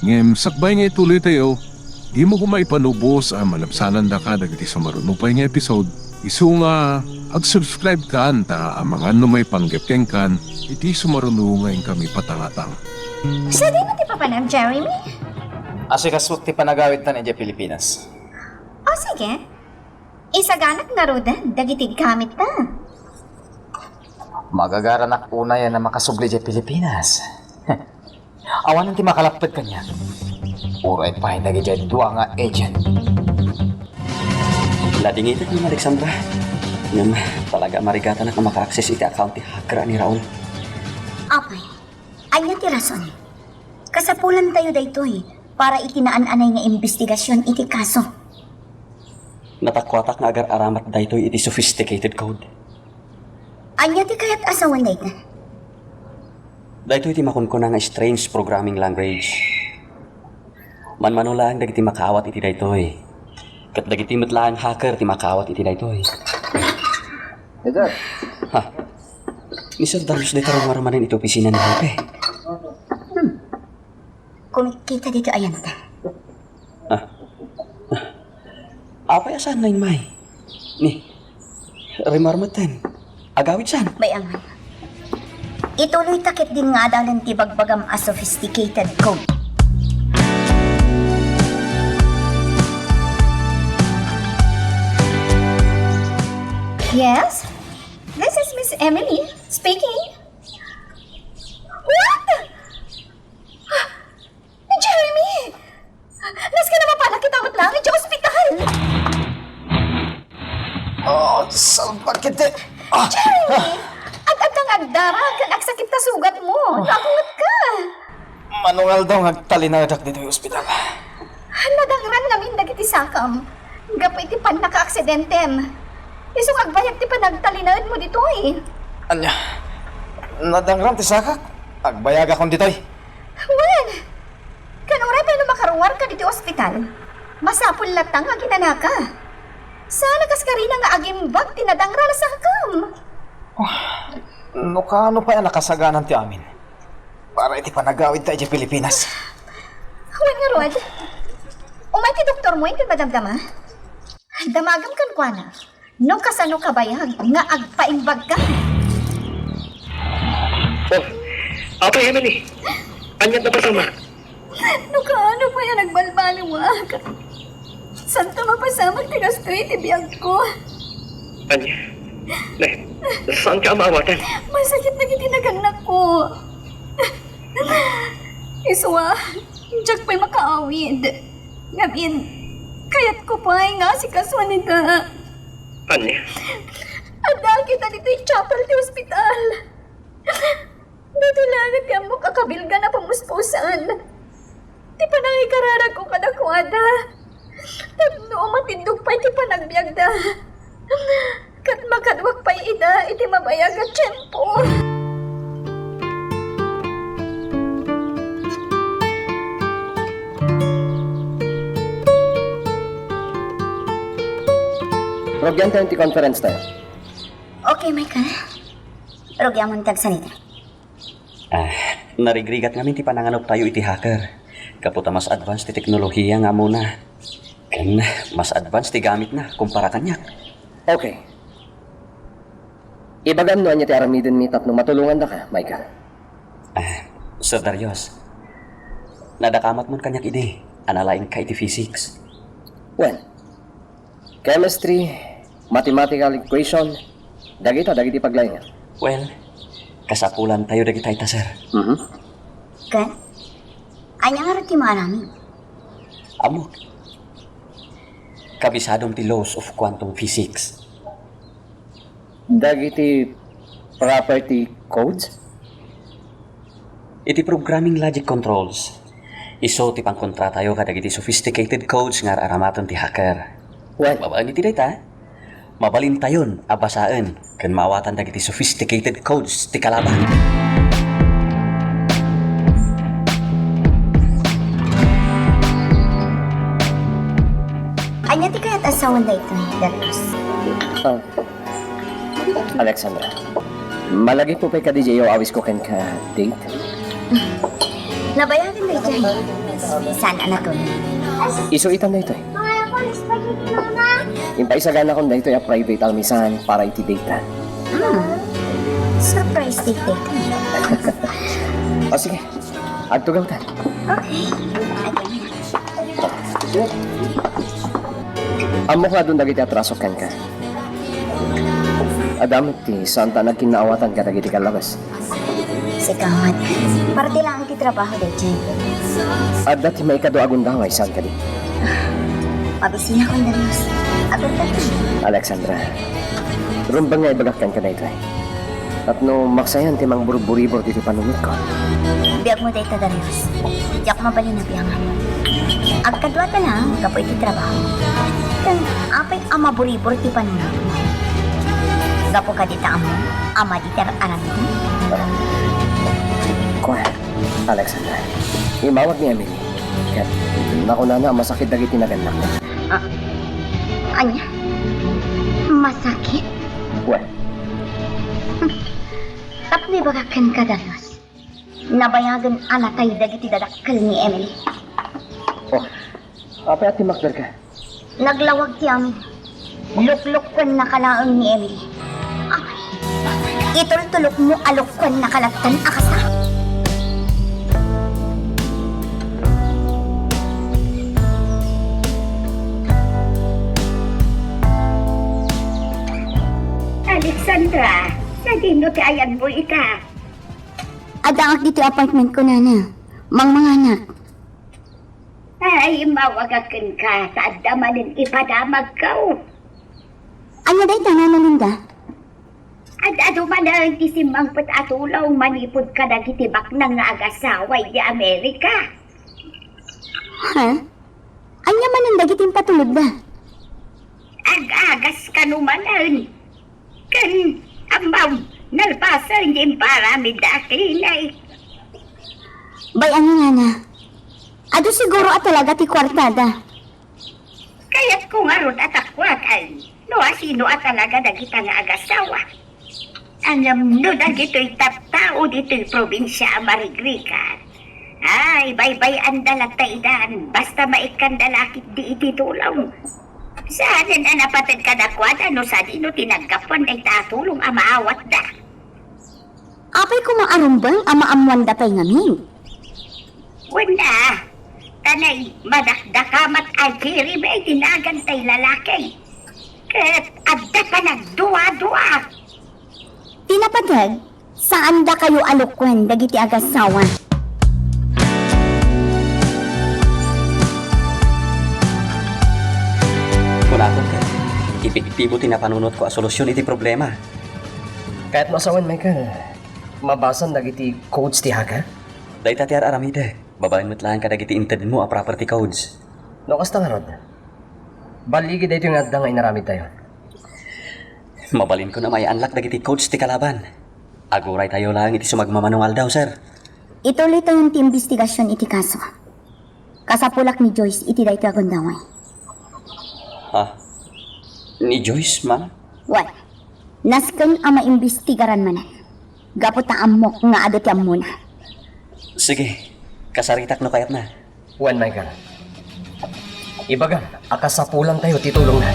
Ngem sakbay nga ituloytayo, dimo koma ipanubos a malabsanandaka dagiti sumaruno pay nga episode. Isu nga, ag-subscribe kan ta amangan no maipanggep kenkan iti sumaruno nga inkami patangatang. Sadino ti papanam, Jeremy? Asikasuek ti panagawidtan idiay Pilipinas. O sige, isaganak ngaruden dagiti gamitta. Magagaranak unay a makasubli idiay Pilipinas. Awanen ti makalapped kaniak. Uray pay dagidiay dua nga agent. Nadingitek ni Alexandra. Ngem talaga a marigatanak a maka-access iti account ti hacker a ni Raul. Apay, ania ti rason? Kasapulantayo daytoy para iti naan-anay nga imbestigasion iti kaso. Natakuatak nga agar-aramat daytoy iti sophisticated code. Ania ti kayat a sawen dayta? Daytoy ti makunkuna nga strange programming language. Manmano laeng dagiti makaawat iti daytoy. Ket dagiti met laeng hacker ti makaawat iti daytoy. Ito. Ha? Ni Sir Darius dayta rumarumanen iti opisina ni Jefe. Kumikita dito ayan ta. Ah. Apay a saan nga immay? Ni, rimar metten. Agawid saan? Bay-angan. Ituloy ta ketdin nga adalen ti bagbagam a sophisticated code. Yes? This is Miss Emily speaking. What? Jeremy! Nasken a mapanak kita met laeng idiay ospital! Oh, salbag iti. Ah! Jeremy! Ad-adda nga agdara ken agsakit ta sugatmo. No, agungetka. Mano nga aldaw nga agtalinaedak ditoy ospital. Nadangran ngamin dagiti sakam. Gapu iti pannakaaksidente. Isu nga agbayag ti panagtalinaedmo ditoy. Ania? Nadangran ti sakak? Agbayagakon ditoy. Wen, ken uray pay no makaruarka ditoy ospital, masapul latta nga aginanaka. Saan a kas karina nga agimbag ti nadangran a sakam. Oh, no kano pay a nakasaganan ti amin para iti panagawidta idiay Pilipinas. Wen ngarud, umay ti doktormo inton madamdama? Damagem kenkuana. No kasano kabayag nga agpaimbagka? Oh, Apay Emily, ania ti napasamak? No kaano pay a nagbalbaliwak. Saan ta mapasamak ti kastoy iti biagko? Ania? Ne, saanka a maawatan? Masakit dagiti nagannakko. Isua, diak pay makaawid. Ngamin, kayatko pay nga asikasuan ida. Ania? Adda kita ditoy chapel ti ospital. Ditoy laeng ti ammok a kabilgan a pamuspusan ti panangikararagko kadakuada tapno umatindog pay ti panagbiagda ket makaduak pay ida iti mabayag a tiempo. Rugiantayon ti conference tayo. Okay, Michael. Rugiamon ti agsalita. Ah, narigrigat ngamin ti pananganuptayo iti hacker. Gapu ta mas advance ti teknolohiya nga ammona. Ken mas advance ti gamitna kumpara kaniak. Okay. Ibagam no ania ti aramidenmi tapno matulongandaka, Michael. Ah, Sir Darius, nadakamatmon kaniak idi a nalaingka iti physics. Wen, chemistry, mathematical equation, dagita dagiti paglaingam. Well, kasapulantayo dagita ita, sir. Mhm. Ken, ania ngarud ti maaramid? Ammok. Kabisadom ti laws of quantum physics. Dagiti property codes? Iti programming logic controls, isu ti pangkontratayo kadagiti sophisticated codes nga ar-aramaten ti hacker. Well, babaen iti dayta, mabalintayon a basaen ken maawatan dagiti sophisticated codes ti kalaban. Ania ti kayat a sawen daytoy, Darius? Ah, Alexandra, malagipmo pay kadi diay awisko kenka date? Nabayagen daytoy. Saan a natulog? Isu itan daytoy. Impaisaganakon daytoy a private almisan para iti date ta. Hmm. Surprise date daytoy. O sige, agtugawtan. Okay. Again. Ammok nga adun dagiti atrasok kenka. Adda met ti saanta a nagkinnaawatan kadagiti kallabas. Sika met. Parte laeng ti trabaho daytoy. Adda ti maikadu a gundaway, saan kadi? Mabisinakon, Darius. Agurta. Alexandra, rumbeng nga ibagak kenka daytoy. Tapno maksayan ti mangburburibor ditoy panunotko. Biagmo dayta, Darius. Diak mabalin a biangan. Agkaduata laeng gapu iti trabaho. Ken apay a maburibor ti panunotmo? Gapu kadi ta ammom a madi ti ar-aramidem? Kua, Alexandra, immawag ni Emily. Ket nakunana a masakit dagiti nagannakna. Ah, ania? Masakit? Well, Tapno ibagak kenka, Darius, nabayagen a natay dagiti dadakkel ni Emily. Oh, apay a timmakderka? Naglawag ti amin. Luklukkuennaka laeng ni Emily. Apay, itultulokmo a lukkuennaka lattan a kasta? Alexandra, sadino ti ayanmo ita? Addaak ditoy apartment ko, nana. Mangmanganak. Ay, immawagak kenka, ta adda manen ipadamagko. Ania dayta, Nana Linda? Ad-adu manen ti simmangpet a tulong manipud kadagiti baknang nga agasawa idi Amerika. Ha? Ania manen dagiti impatulodda? Ag-agas kano manen. Ken, ammom, nalpasen ti imparamidda a clinic. Bay-angi, nana. Adu siguro a talaga ti kuartada. Kayatko ngarud a takuakan no asino a talaga dagita nga agasawa. Ngem no dagitoy tattao ditoy probinsia a marigrigat, ay, baybay-anda latta idan, basta maikkanda la ketdi iti tulong. Saanen a napateg kadakuada no sadino ti naggapuan dayta a tulong a maawatda. Apay koma a rumbeng a maammoanda pay ngamin? Wen a, ta nay madakdakamat a giribay ti nagan tay lalaki. Ket adda panagdua-dua. Ti napateg, saandakayo a lukuen dagiti agasawa. Kunakon ket, epektibo ti napanunotko a solusyon iti problema. Kayatmo a sawen, Michael, mabasam dagiti codes ti hacker? Dayta ti ar-aramidek. Babaen met laeng kadagiti intedmo a property codes. No kasta ngarud, balligi daytoy nga adda nga inaramidtayo. Mabalinko a may-unlock dagiti codes ti kalaban. Aguraytayo laeng iti sumagmamano nga aldaw, sir. Ituloytayon ti imbestigasion iti kaso. Kasapulak ni Joyce iti daytoy a gundaway. Ha? Ni Joyce, ma'am? Wen, nasken a maimbestigaran manen. Gapu ta ammok nga adu ti ammona. Sige, kasaritak no kayatna. Wen, Michael. Ibagam a kasapulantayo ti tulongna.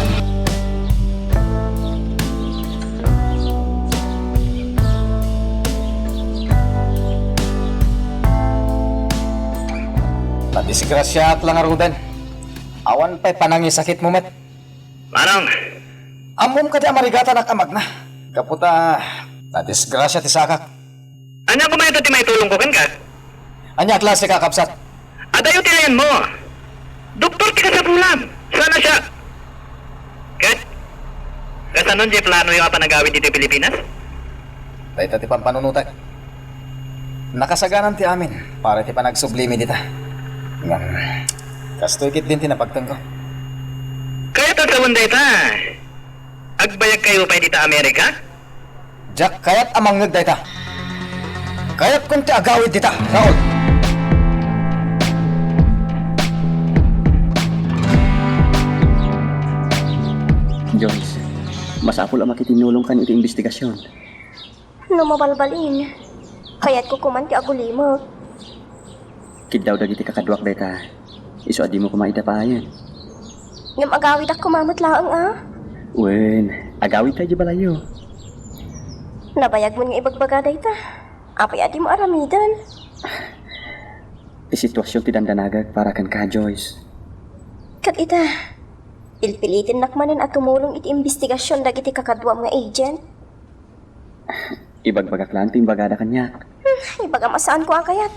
Nadisgrasiaak la ngaruden. Awan pay panangisakitmo met. Manong! Ammom kadi a marigatanak a magna? Gapu ta nadisgrasia ti sakak. Ania koma ita ti maitulongko kenka? Ania a klase a kakabsat? Adayo ti ayanmo. Doktor ti kasapulam. Saan a siak? Ket, kasano ti planoyo a panagawid ditoy Pilipinas? Dayta ti pampanunotek. Nakasaganan ti amin para iti panagsublimi dita. Ngem, kastoy ketdin ti napagtengko. Kayat a sawen dayta. Agbayagkayo pay dita Amerika? Diak kayat a mangngeg dayta. Kayatkon ti agawid dita, Raul. Joyce, masapul a makitinnulongkan iti imbestigasion. No mabalbalin, kayatko koman ti agulimek. Kiddaw dagiti kakaduak dayta, isu a dimo koma idda paayen. Ngem agawidak koma met laeng a? Wen, agawidta idiay balayyo. Nabayagmon nga ibagbaga dayta. Apay a dimo aramiden? Ti situasion ti dandanagek para kenka, Joyce. Ket ita, pilpilitennak manen a tumulong iti imbestigasion dagiti kakaduam nga agent. Ibagbagak laeng ti imbagada kaniak. Hmm, ibagam a saanko a kayat.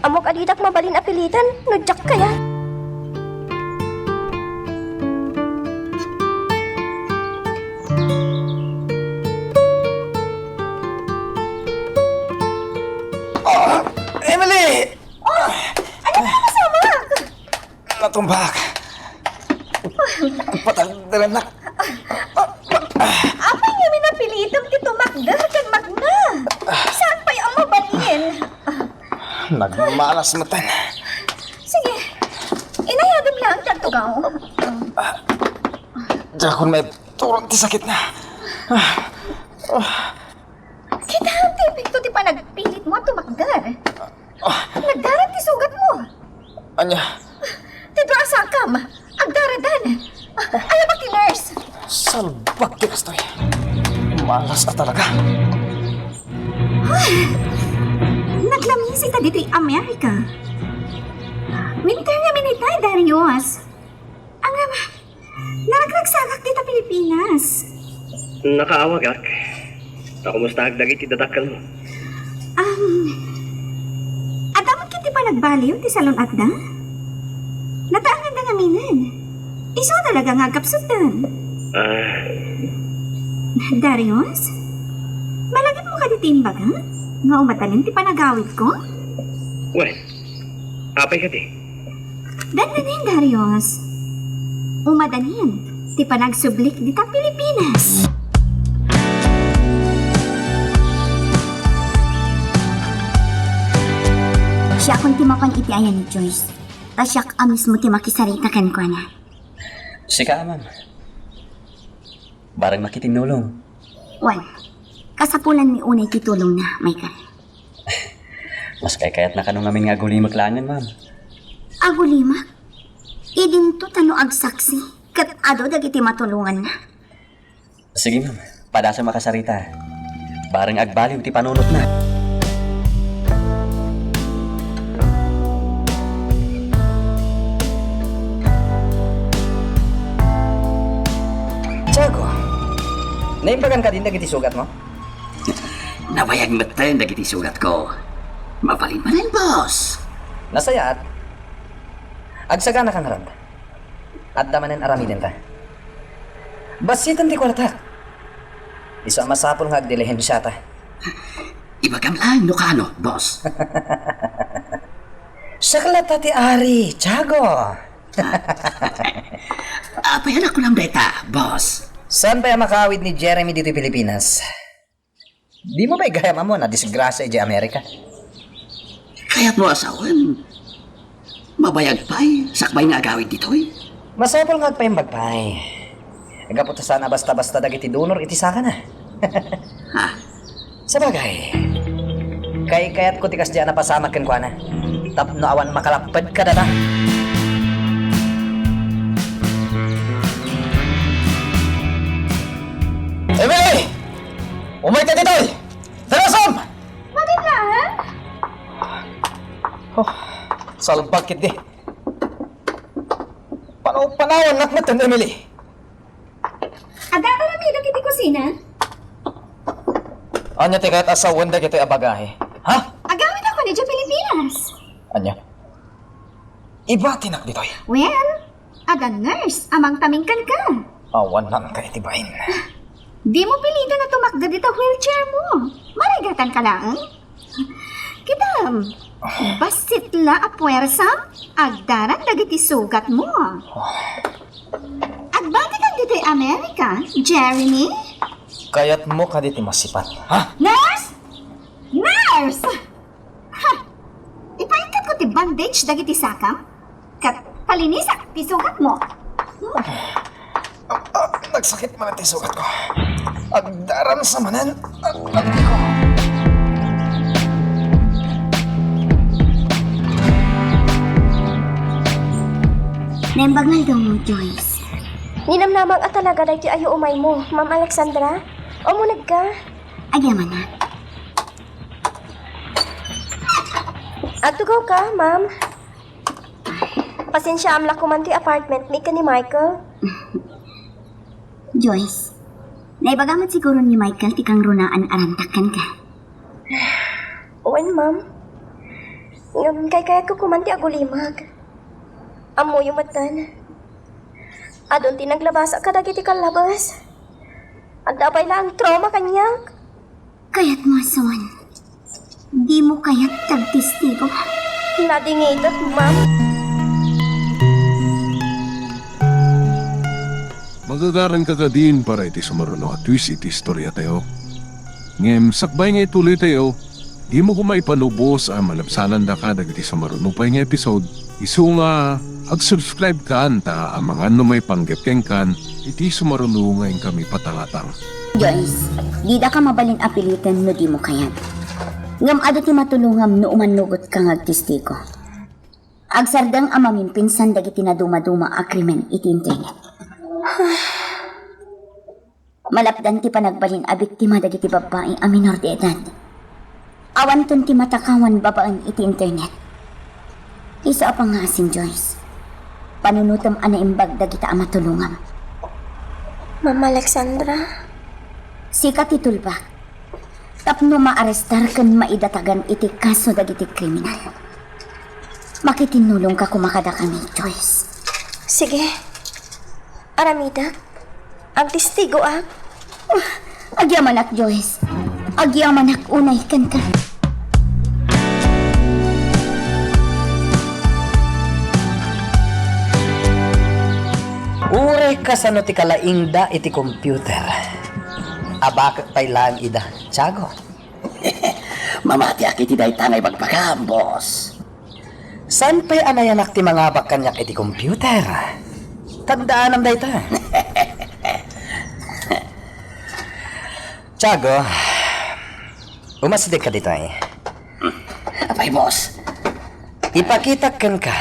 Ammok a didak mabalin a piliten no diak kayat. Ah, Emily! Oh! Ano na ang kasama? Natumbak. Patagdalan na. Apay nga minapilitem ti tumakder ken magna? Saan pay a mabalin? Nagmalas metten. Sige. Inayadem lang ti agtugaw. Diakon maibturan ti sakitna. Kita ti epekto ti panagpilitmo a tumakder. Ah. Nagdarat ti sugatmo. Ania? Ti dua a sakam, agdaradan. Ah, ayabak ti nurse. Salbag ti kastoy. Malas a talaga. Ay, naglamis ita ditoy Amerika. Winter ngamin ita, Darius. Ang Naragragsagak dita Pilipinas. Nakaawagak. Ta kumustaak dagiti dadakkelmo? Um, adda met ketdi panagbaliw ti salun-atda? Nataenganda ngaminen. Isu talaga nga agkapsutdan. Ah. Darius, malagipmo kadi ti imbaga nga umadanin ti panagawidko? Wen, apay kadi? Dandanin, Darius. Umadanin ti panagsublik dita Pilipinas. Siakon ti mapan iti ayan ni Joyce, ta siak a mismo ti makisarita kenkuana. Sika, ma'am. Bareng makitinnulong. Wen, kasapulanmi unay ti tulongna, Michael. Mas kaykayatna kano ngamin nga agulimek laengen, ma'am. Agulimek? Idinto ta no agsaksi, Ket adu dagiti matulonganna. Sige, ma'am. Padasem a kasarita. Bareng agbaliw ti panunotna. Tiago, naimbagan kadin dagiti sugatmo? Nabayag metten dagiti sugatko. Mabalin manen, boss. Nasayaat. Agsagana ka ngarud. Adda manen aramidenta. Bassiten ti kuartak. Isu a masapul nga agdilihensiata. Ibagam laeng no kano, boss. Siak latta ti ari, Tiago. Apay a nakunam dayta, boss? Saan pay a makaawid ni Jeremy ditoy Pilipinas? Dimo pay gayam ammo a nadisgrasia idiay Amerika? Kayatmo a sawen, mabayag pay, sakbay nga agawid ditoy? Masapul nga agpaimbag pay. Gapu ta saan a basta-basta dagiti donor iti sakana. Ha? Sabagay, kaykayatko ti kasdi a napasamak kenkuana. Tapno awan makalapped kadata. Emily! Umayka ditoy! Darasam! Mabit lang! Oh, salbag ketdi. Panaw-panawannak metten, Emily. Adda aramidek iti kusina? Ania ti kayat a sawen dagitoy a bagahe? Ha? Agawidakon idiay Pilipinas. Ania? Ibatinak ditoy. Wen, adda nurse a mangtaming kenka. Awan nangka iti bain. Dimo pilitan a tumakder dita wheelchair mo. Marigatanka laeng. Kitam, bassit la a puersam, agdaran dagiti sugatmo. Agbatikan ditoy Amerika, Jeremy? Kayatmo kadi ti masipat, ha? Nurse! Nurse! Ha! Ipaikkatko ti bandage dagiti sakam, ket palinisak ti sugatmo. Ah, ah, nagsakit man ti sugatko. Agdaran sa manen. Ah, ah, ko. Naimbag nga aldaw mo, Joyce. Ninamnamang a talaga daytoy a yuumaymo, Ma'am Alexandra. Umunegka. Agyamanak. Agtugawka, ma'am. Pasensiaam la koman toy apartment mi ken ni Michael. Joyce, naibaga met siguro ni Michael ti kangrunaan a rantak kenka. Wen, ma'am. Ngem kaykayatko koman ti agulimag. Ammoyo metten. Adun ti naglabasak kadagiti kallabes. Adda pay laeng trauma kaniak. Kayatmo a sawen, dimo kayat ti agtestigo? Nadingitek, ma'am. Magagaranka kadin para iti sumaruno a twist iti istoriatayo. Ngem sakbay nga ituloytayo, dimo koma ipanubos a malabsanandaka dagiti sumaruno pay nga episode. Isu nga ag-subscribe kan ta amangan no maipanggep kenkan iti sumaruno nga inkami patangatang. Joyce, didaka mabalin a piliten no dimo kayat. Ngem adu ti matulongam no umannugotka nga agtestigo. Agsardeng a mamimpinsan dagiti nadumaduma a krimen iti internet. Malapdan ti panagbalin a biktima dagiti babbai a minor de edad. Awanton ti matakawan babaen iti internet. Isu a pangngaasim, Joyce. Panunotem a naimbag dagita a matulongam. Ma'am Alexandra? Sika ti tulbak. Tapno maarestar ken maidatagan iti kaso dagiti kriminal. Makitinnulongka koma kadakami, Joyce. Sige. Aramidek. Agtestigoak. Agyamanak, Joyce. Agyamanak unay kenka. Uray kasano ti kalaingda iti computer. Abakek pay laeng ida, Tiago. Mamatiak iti dayta nga ibagbagam, boss. Saan pay a nayanak ti mangabak kaniak iti computer? Tandaanam dayta. Tiago, umasdek ka ditoy. Apay, boss? Ipakitak kenka.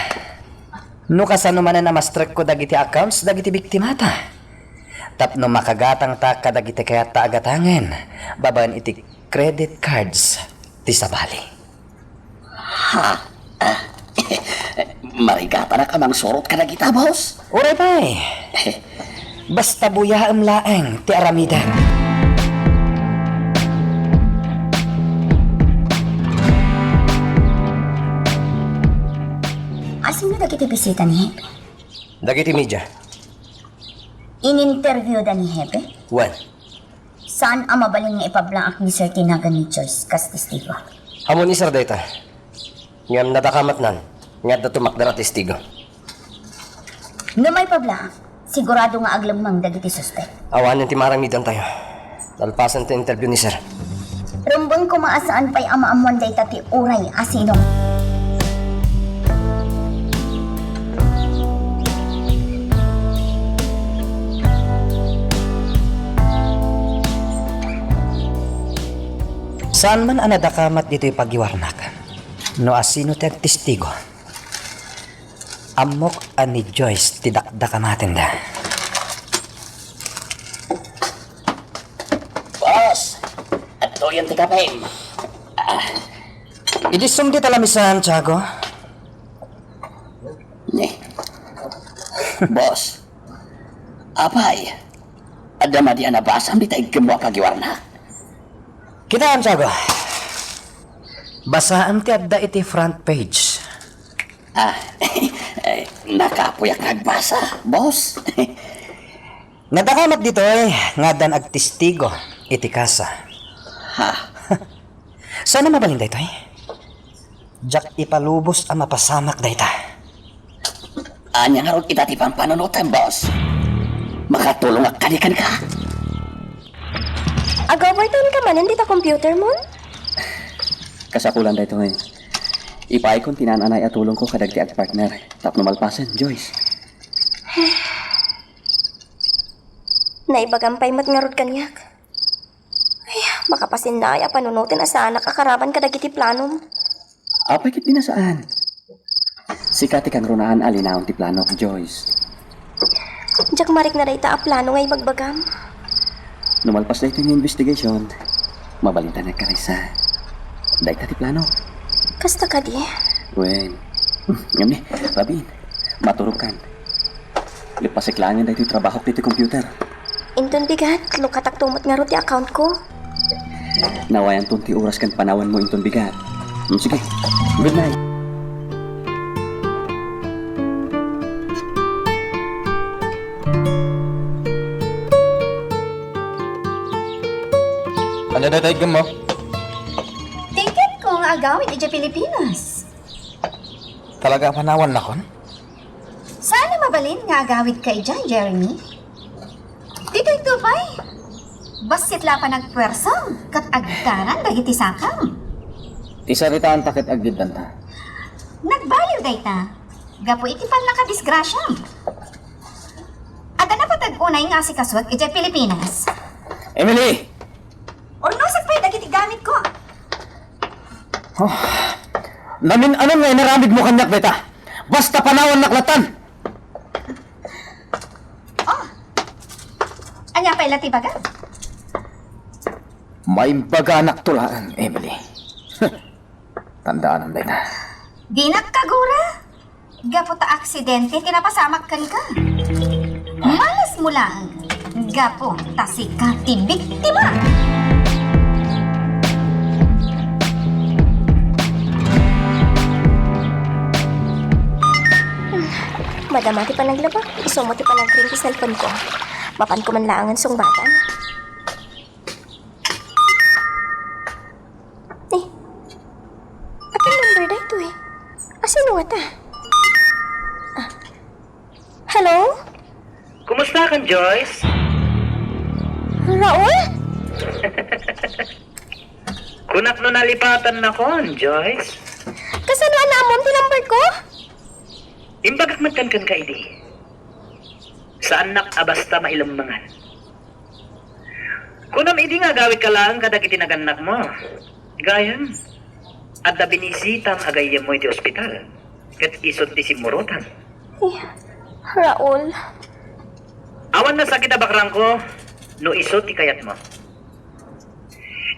No kasano manen a mastrekko dagiti accounts dagiti biktimata, tapno makagatangta kadagiti kayatta a gatangen babaen iti credit cards ti sabali. Ha? Ah, marigatanak a mangsurot kadagita, boss? Uray pay. Basta buyaem laeng ti aramidek. Asino dagiti bisita ni Hepe? Dagiti media. In-interviewda ni Hepe? Wen. Saan a mabalin nga ipablaak ni Sir ti nagan ni Joyce kas testigo? Ammon ni Sir dayta. Ngem nadakamatnan nga adda tumakder a testigo. No maipablaak, sigurado nga aglemmeng dagiti suspek. Awanen ti maaramidentayo. Nalpasen ti interview ni Sir. Rumbeng koma a saan pay a maammoan dayta ti uray a sino. Saan man a nadakamat ditoy pagiwarnak no asino ti agtestigo. Ammok a ni Joyce ti dakdakamatenda. Boss, adtoyen ti kapem. Ah. Idi sumdi ta lamisan, Tiago. Ni. Boss, apay, adda madi a nabasam dita iggem mo a pagiwarnak? Kitaem, Tiago. Basaem ti adda iti front page. Ah, eh, nakapuyak nga agbasa, boss. Nadakamat ditoy nga addan agtestigo iti kasa. Ha? Saan a mabalin daytoy? Diak ipalubos a mapasamak dayta. Ania ngarud ita ti pampanunotem, boss? Makatulongak kadi kenka? Ag-overtime ka manen dita computer mo? Kasapulan daytoy. Ipaayko ti naan-anay a tulongko kadagiti agpartner tapno malpasen, Joyce. Naibagam pay met ngarud kaniak. Ay, makapasinnaay a panunoten a saanak a karaban kadagiti planom. Apay ket di na saan? Sika ti kangrunaan a linaon ti planok, Joyce. Diak marikna dayta a plano nga ibagbagam. No malpas daytoy nga investigation, mabalinta nagkaraysa dayta ti plano. Kasta kadi? Wen. Ngem ni, Rabin, maturogkan. Ipasik laengen daytoy trabahok ditoy computer. Inton bigat, lukatakto met ngarud ti account ko. Nawayanton ti oras ken panawen mo inton bigat. Hmm, sige. Good night. Ania dayta iggem mo? Ticket ko nga agawid idiay Pilipinas. Talaga a panawannakon? Saan a mabalin nga agawidka idiay, Jeremy? Ditoy Dubai, bassit la a panagpuersa ket agdaran dagiti sakam. Isaritaanta ket aggiddanta. Nagbaliw dayta, gapu iti pannakadisgrasiam. Adda napatag unay nga asikasuek idiay Pilipinas. Emily! Urnosek pay dagiti gamitko. Oh, namin-anon nga inaramidmo kaniak dayta. Basta panawannak latan. Oh. Ania pay la ti bagam? Maimbaganak to laeng, Emily. Tandaanam dayta. Dinak kagura. Gapu ta aksidente ti napasamak kenka. Malasmo laeng. Gapu ta sika ti biktima. Madama ti panaglabak, isu met ti panagring ti cellphone ko. Mapanko man laengen sungbatan. Eh, akin number daytoy? Asino ngata? Ah. Hello? Kumusta kan, Joyce? Raul? Kunak no nalipatan nakon, Joyce. Kasano a naammoam ti number ko? Imbagak met kenka idi. Saannak a basta mailemmengan. Kunam idi nga agawidka laeng kadagiti nagannakmo. Gayam, adda binisitam a gayyemmo iti ospital, ket isut' ti simmurotam. Eh, Raul. Awan nasakit a bakrangko no isu ti kayatmo.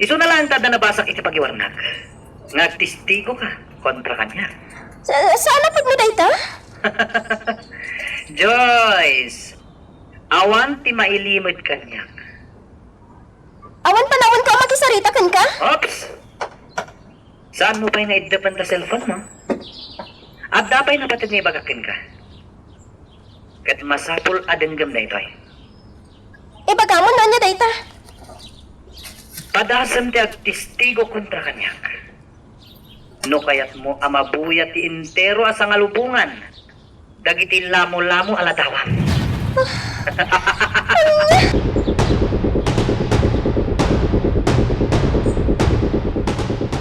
Isuna laeng ta adda nabasak iti pagiwarnak nga agtistigoka kontra kaniak. Sa-, saan a pagmudayta? Joyce, awan ti mailimed kaniak. Awan panawanko a makisarita kenka? Oops! Saanmo pay nga iddepen ta cellphone mo? Adda pay napateg nga ibagak kenka. Ket masapul a denggem daytoy. Ibagam no ania dayta. Padasem ti agtistigo kontra kaniak. No kayatmo a mabuya ti entero a sangalubongan dagiti lamolamo a ladawam.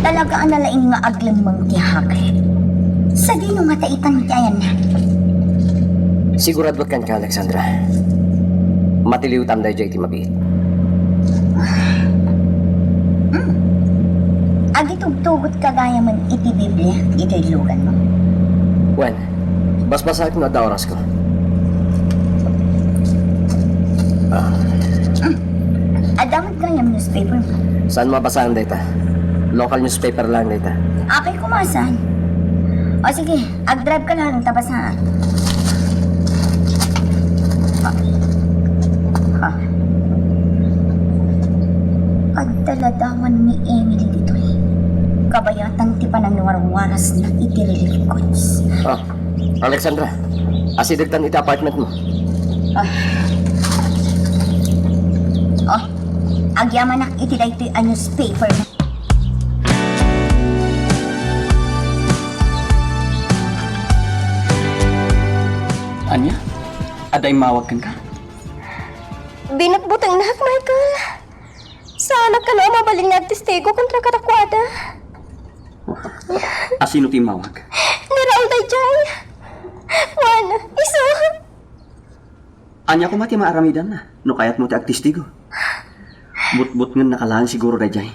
Talaga a nalaing nga aglemmeng ti hacker. Sadino ngata itan ti ayanna? Siguraduak kenka, Alexandra. Matiliwtam daydiay iti mabiit. Hmm. Agitugtugot ka gayamen iti Biblia ditoy luganmo? Wen, basbasaek no adda orasko. Ah. Hmm. Adda met gayam newspaper mo? Saan mo a basaen dayta? Local newspaper lang dayta. Apay koma saan? O sige, agdrive ka lang ta basaen. Ha? Ha? Adda ladawan ni Emily ditoy. Kabayatan ti pananwarwarasna iti relief goods. Ah, Alexandra, asidegtan iti apartment mo. Ah. Oh, agyamanak iti daytoy a newspaper. Ania? Adda immawag kenka? Binutbutengnak, Michael. Saanak kano a mabalin nga agtistigo kontra kadakuada. Asino ti immawag? Ni Raul daydiay. Wen, isu. Ania koma ti maaramidanna no kayatmo ti agtistigo? Butbutngennaka laeng siguro daydiay.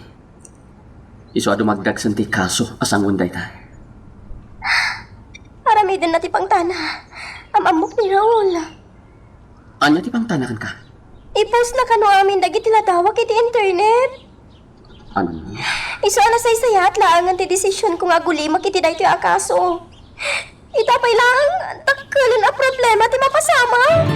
Isu a dumagdagsen ti kaso a sangoen dayta. Aramidenna ti pangtana. Am-ammok ni Raul. Ania ti pangtana kenka? I-post na kano amin dagiti ladawak iti internet. Ania? Isu a nasaysayaat laengen ti desisionko nga agulimek iti daytoy a kaso. Ita pay laeng, dakkelen a problema ti mapasamak.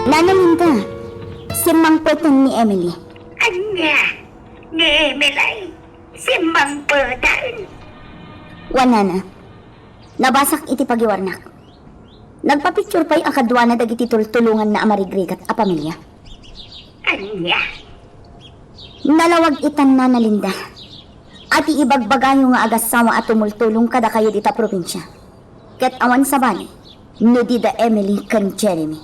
Nana Linda, simmangpeten ni Emily. Ania? Ni Emily? Simmangpeten? Wen, nana. Nabasak iti pagiwarnak. Nagpapicture pay a kaduana dagiti tultulonganna a marigrigat a pamilia. Ania? Nalawag itan, Nana Linda, a ti ibagbagayo nga agassawa a tumultulong kadakayo dita probinsia. Ket awan sabali no dida Emily ken Jeremy.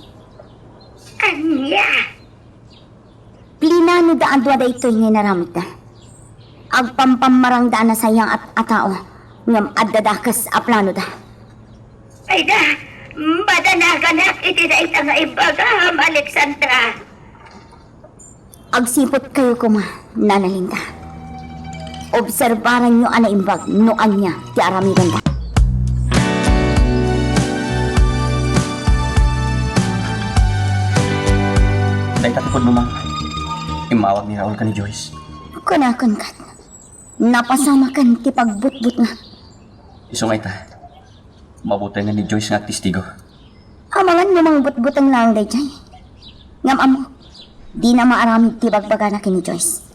Ania? Plinanoda a dua daytoy nga inaramidda. Agpampammarangda a nasayaat a tao, ngem adda dakes a planoda. Ayda, madanaganak iti dayta nga ibagam, Alexandra. Agsiputkayo koma, Nana Linda. Obserbaranyo a naimbag no ania ti aramidenda. Dayta ti pudno, ma'am. Immawag ni Raul ken ni Joyce. Kunakon ket, napasamaken ti pagbutbutna. Isu nga ita, mabutengen ni Joyce nga agtistigo. Amangan no mangbutbuteng laeng daydiay. Ngem ammo, dina maaramid ti bagbagana ken ni Joyce.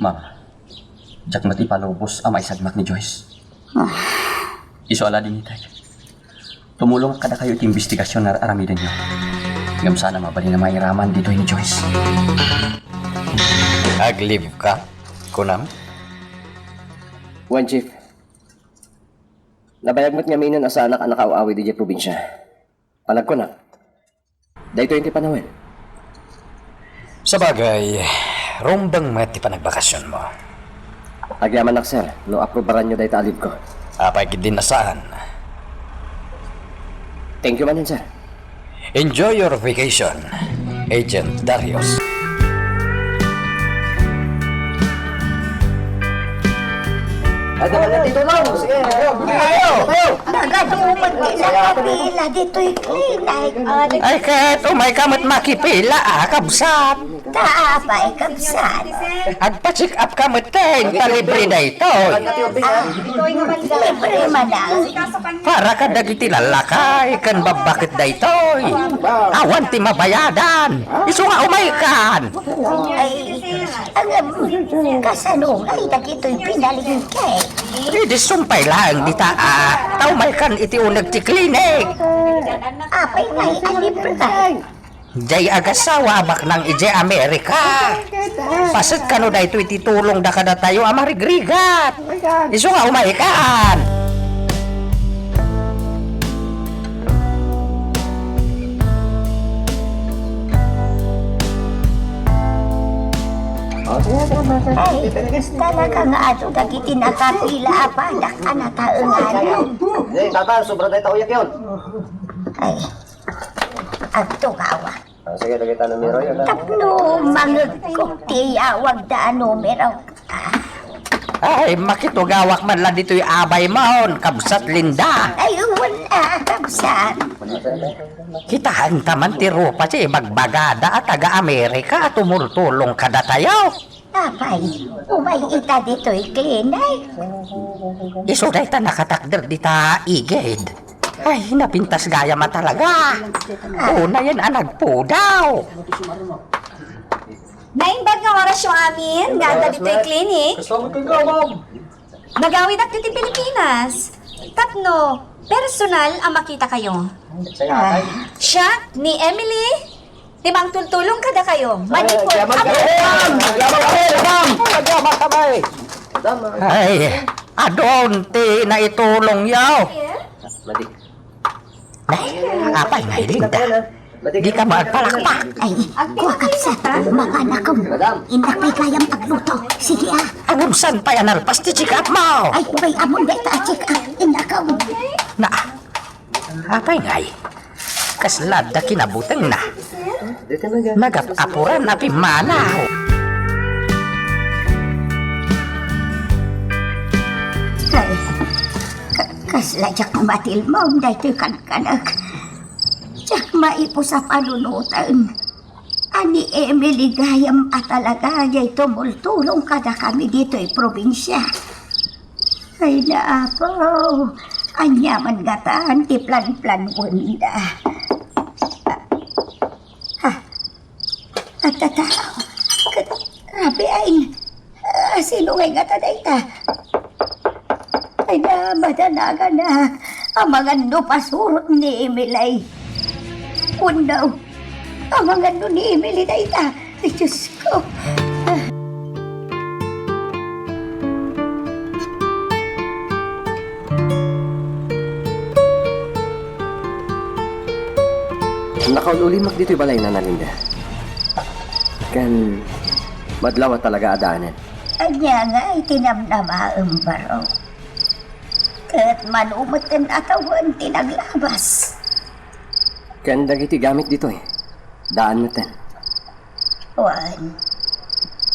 Ma'am, diak met ipalubos a maisagmak ni Joyce. Ah. Isu a la dinitay. Tumulongak kadakayo iti imbestigasion nga ar-aramidenyo. Ngem saan a mabalin a mairaman ditoy ni Joyce. Aglibka, kunam? Wen, Chief. Nabayag met ngaminen a saanak a nakaaw-awid idiay probinsia. Panagkunak, daytoy ti panawen. Sabagay, rumbeng met ti panagbakasionmo. Agyamanak, sir, no aprobaranyo dayta a leave ko. Apay ketdin a saan? Thank you manen, sir. Enjoy your vacation, Agent Darius. Dala na dito, no? Sige, ayo. Ayo. Nagaduman ti nakapila ditoy clinic. Ay, ket umayka met makipila, a, kabsat. Ta apay, kabsat? Agpa-check up ka met, ta libre daytoy. Ah, libre man lang. Para kadagiti lallakay ken babbaket daytoy. Awan ti mabayadan. Isu nga umaykan. Ay, ang, kasano ngay dagitoy pinalingke? Idi sumpay laeng dita, a, ta umaykan iti uneg ti klinik. Apay ngay a libre? Jay agassawa a baknang idiay Amerika. Paset kano daytoy ti tulongda kadatayo a marigrigat. Isu nga umaykan. Ay, talaga nga adu dagiti nakapila a padak a nataengan. Eh, tata, sobra dayta uyak yon. Ay, agtugawa. Ah, sige, dagita numero yun, ah. Tapno mangegko ti iyawagda a numero. Ah. Ay, makitugawak man la ditoy abay mon, kabsat Linda. Ay, wen, a, kabsat. Kitaenta man ti rupa ti ibagbagada a taga-Amerika a tumultulong kadatayo. Apay, umay ita ditoy klinik? Isu dayta nakatakder dita igid. Ay, napintas gayam a talaga. Unayen a nagpudaw. Naimbag nga orasyo amin nga adda ditoy klinik. Nagawidak ditoy Pilipinas tapno personal a makitakayo. Siak ni Emily, ti mangtultulong kadakayo. Manipod. Ay, adun ti naitulongyo. Ay, apay ngay, Linda? Dika agpalakpak. Ay, kua, kabsat, mapanakon. Innak pay gayam agluto. Sige, a. Ngem saan pay a nalpas ti check-up mo? Ay, bay, ammom dayta a check-up. Innak. Na, apay ngay? Kasla adda kinabutengna. Nagap-apuran a pimmanaw. Ay, ka-, kasla diak matilmom daytoy kankanak. Diak maipus a panunoten a ni Emily gayam a talaga diay tumultulong kadakami ditoy probinsia. Ay, naapaw, ania man ngatan ti planplanwenda? Ha? Agtatao? Ket, rabiin. Ah, sino ngay ngata dayta? Ay, na, madanaganak. Amangan no pasurot ni Emily. Wenno, amangan no ni Emily dayta. Ay, Diyos ko. Ah. Nakaul-ulimak ditoy balay, Nana Linda. Ken, madlaw a talaga a daanen. Ania ngay ti namnamaem, Baro? Ket mano metten a tawen ti naglabas? Ken dagiti gamit ditoy, daan metten. Wen,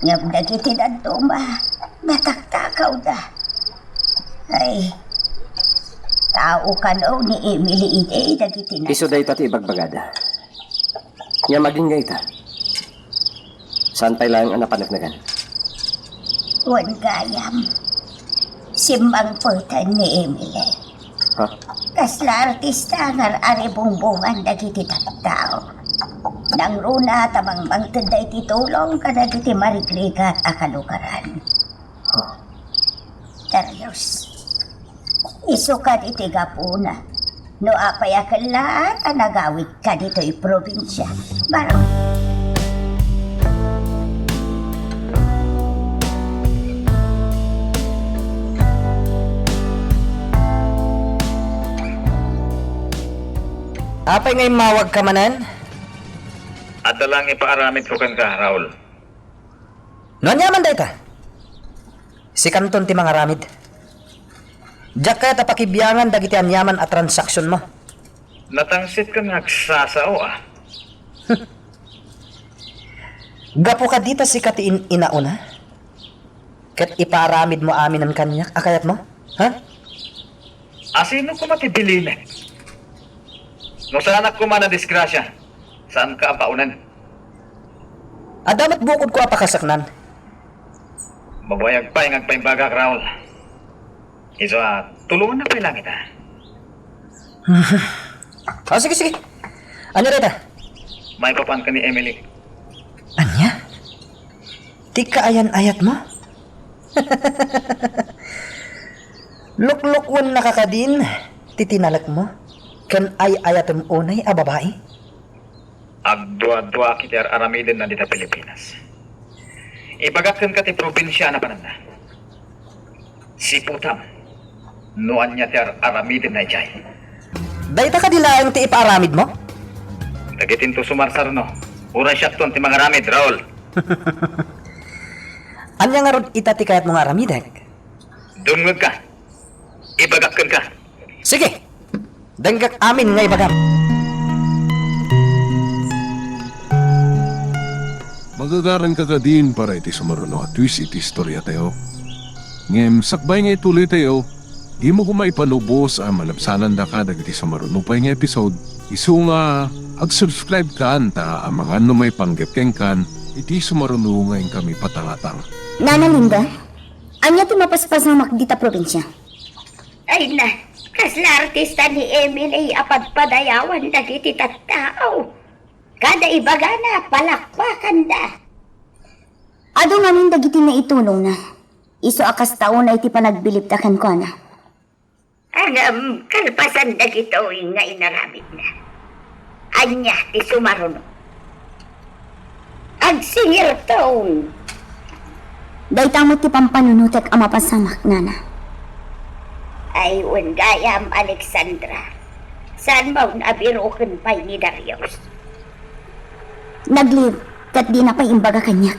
ngem dagiti dadduma, nataktakawda. Ay, tao kano ni Emily idi dagiti nas- Isu dayta ti ibagbagada. Ngem agingga ita. Saan pay laeng a napaneknekan? Wen gayam, simmangpeten ni Emily. Ha? Kasla artista nga ar-aribungbongan dagiti tattao. Nangruna ta mangmangted daydi tulong kadagiti marigrigat a kalugaran. Ha? Darius, isu kadi ti gapuna no apay a kellaat a nagawidka ditoy probinsia, Baro. Apay nga immawagka manen? Adda laeng ipaaramidko kenka, Raul. No aniaman dayta? Sikanton ti mangaramid. Diak kayat a pakibiangan dagiti aniaman a transaksionmo. Natangsit ka nga agsasao, a. Gapu kadi ta sika ti in-inauna? Ket ipaaramidmo aminen kaniak a kayatmo? Ha? Asino koma ti bilinek? No saanak koma a nadisgrasia, saanka a baonen. Adda met bukodko a pakasaknan. Mabayag pay nga agpaimbagak, Raul. Isu a, tulongannak pay langit, a. Ah, sige, sige. Ania dayta? Maipapan ken ni Emily. Ania? Ti kaayan-ayatmo? Luklukonnaka kadin ti tinalekmo ken ay-ayatem unay a babai? Agduaduaak iti ar-aramidenna dita Pilipinas. Ibagak kenka ti probinsia a napananna. Siputam no ania ti ar-aramidenna idiay. Dayta kadi laeng ti ipaaramidmo? Dagitinto sumarsarno, uray siakton ti mangaramid, Raul. Ania ngarud ita ti kayatmo nga aramidek? Dumngegka. Ibagak kenka. Sige. Denggak amin nga ibagam. Magagaranka kadin para iti sumaruno a twist iti istoriatayo. Ngem sakbay nga ituloytayo, dimo koma ipanubos a malabsanandaka dagiti sumaruno pay nga episode, isu nga ag-subscribe kan ta amangan no maipanggep kenkan iti sumaruno nga inkami patangatang. Nana Linda, ania ti mapaspasamak dita probinsia? Ay na, kasla artista ni Emily a padpadayawan dagiti tattao. Kada ibagana, palakpakanda. Adu ngamin dagiti naitulongna. Isu a kasta unay ti panagbilibda kenkuana. Ngem kalpasan dagitoy nga inaramidna, ania ti sumaruno? Agsingirton! Dayta met ti pampanunotek a mapasamak, nana. Ay, wen gayam, Alexandra. Saanmo nga abiroken pay ni Darius? Nag-leave, ket dina pay imbaga kaniak.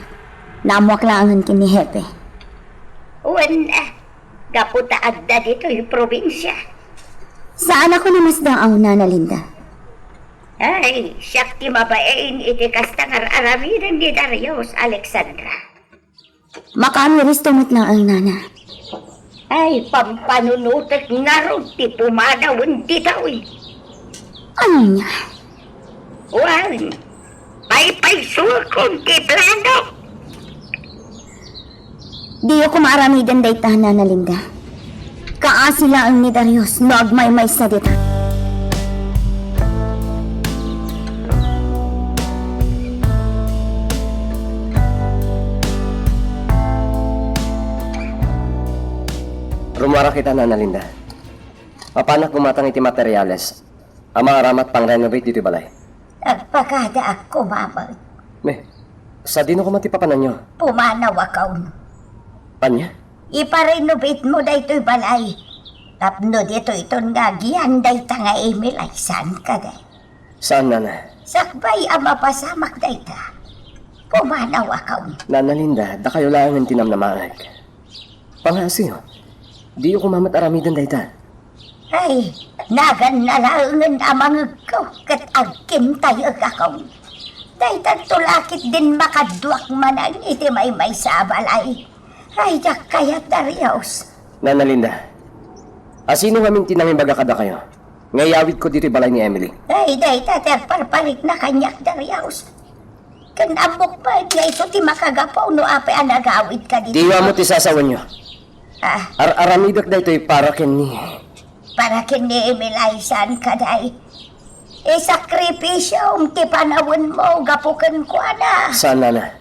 Naammoak laengen ken ni Hepe. Wen, ah, gapu ta adda ditoy probinsia. Saanakon a masdaaw, Nana Linda. Ay, siak ti mabain iti kasta nga ar-aramiden ni Darius, Alexandra. Makaamiristo met laeng, nana. Ay, pampanunotek ngarud ti pumanawen ditoy. Ania? Wen, paypaysuekon ti planok. Diyo koma aramiden dayta, Nana Linda. Kaasi laeng ni Darius no agmaymaysa dita. Rumuarak ita, Nana Linda. Mapanak gumatang iti materiales a maaramat pang-renovate ditoy balay. Agpakadaak koma met. Me, sadino koma ti papananyo? Pumanawakon. Ania? Ipa-renovate mo daytoy balay. Tapno ditoyton nga agian dayta nga Emily, saan kadi? Saan, nana? Sakbay a mapasamak dayta, pumanawakon. Nana Linda, dakayo laengen ti namnamaek. Pangngaasim, diyo koma met aramiden dayta. Ay, naganna laengen a mangegko ket agkintayegakon. Daytanto la ketdin makaduak manen iti maymaysa a balay. Ay, diak kayat, Darius. Nana Linda, asino ngamin ti nangibaga kadakayo nga iyawidko ditoy balay ni Emily? Ay, dayta ti agparparikna kaniak, Darius. Ken ammok met nga isu ti makagapu no apay a nagawidka ditoy. Diyo ammo ti sasawenyo. Ah. Ar-aramidek daytoy para ken ni... Para ken ni Emily, saan kadi? Isakripisyom ti panawenmo gapu kenkuana. Saan, nana.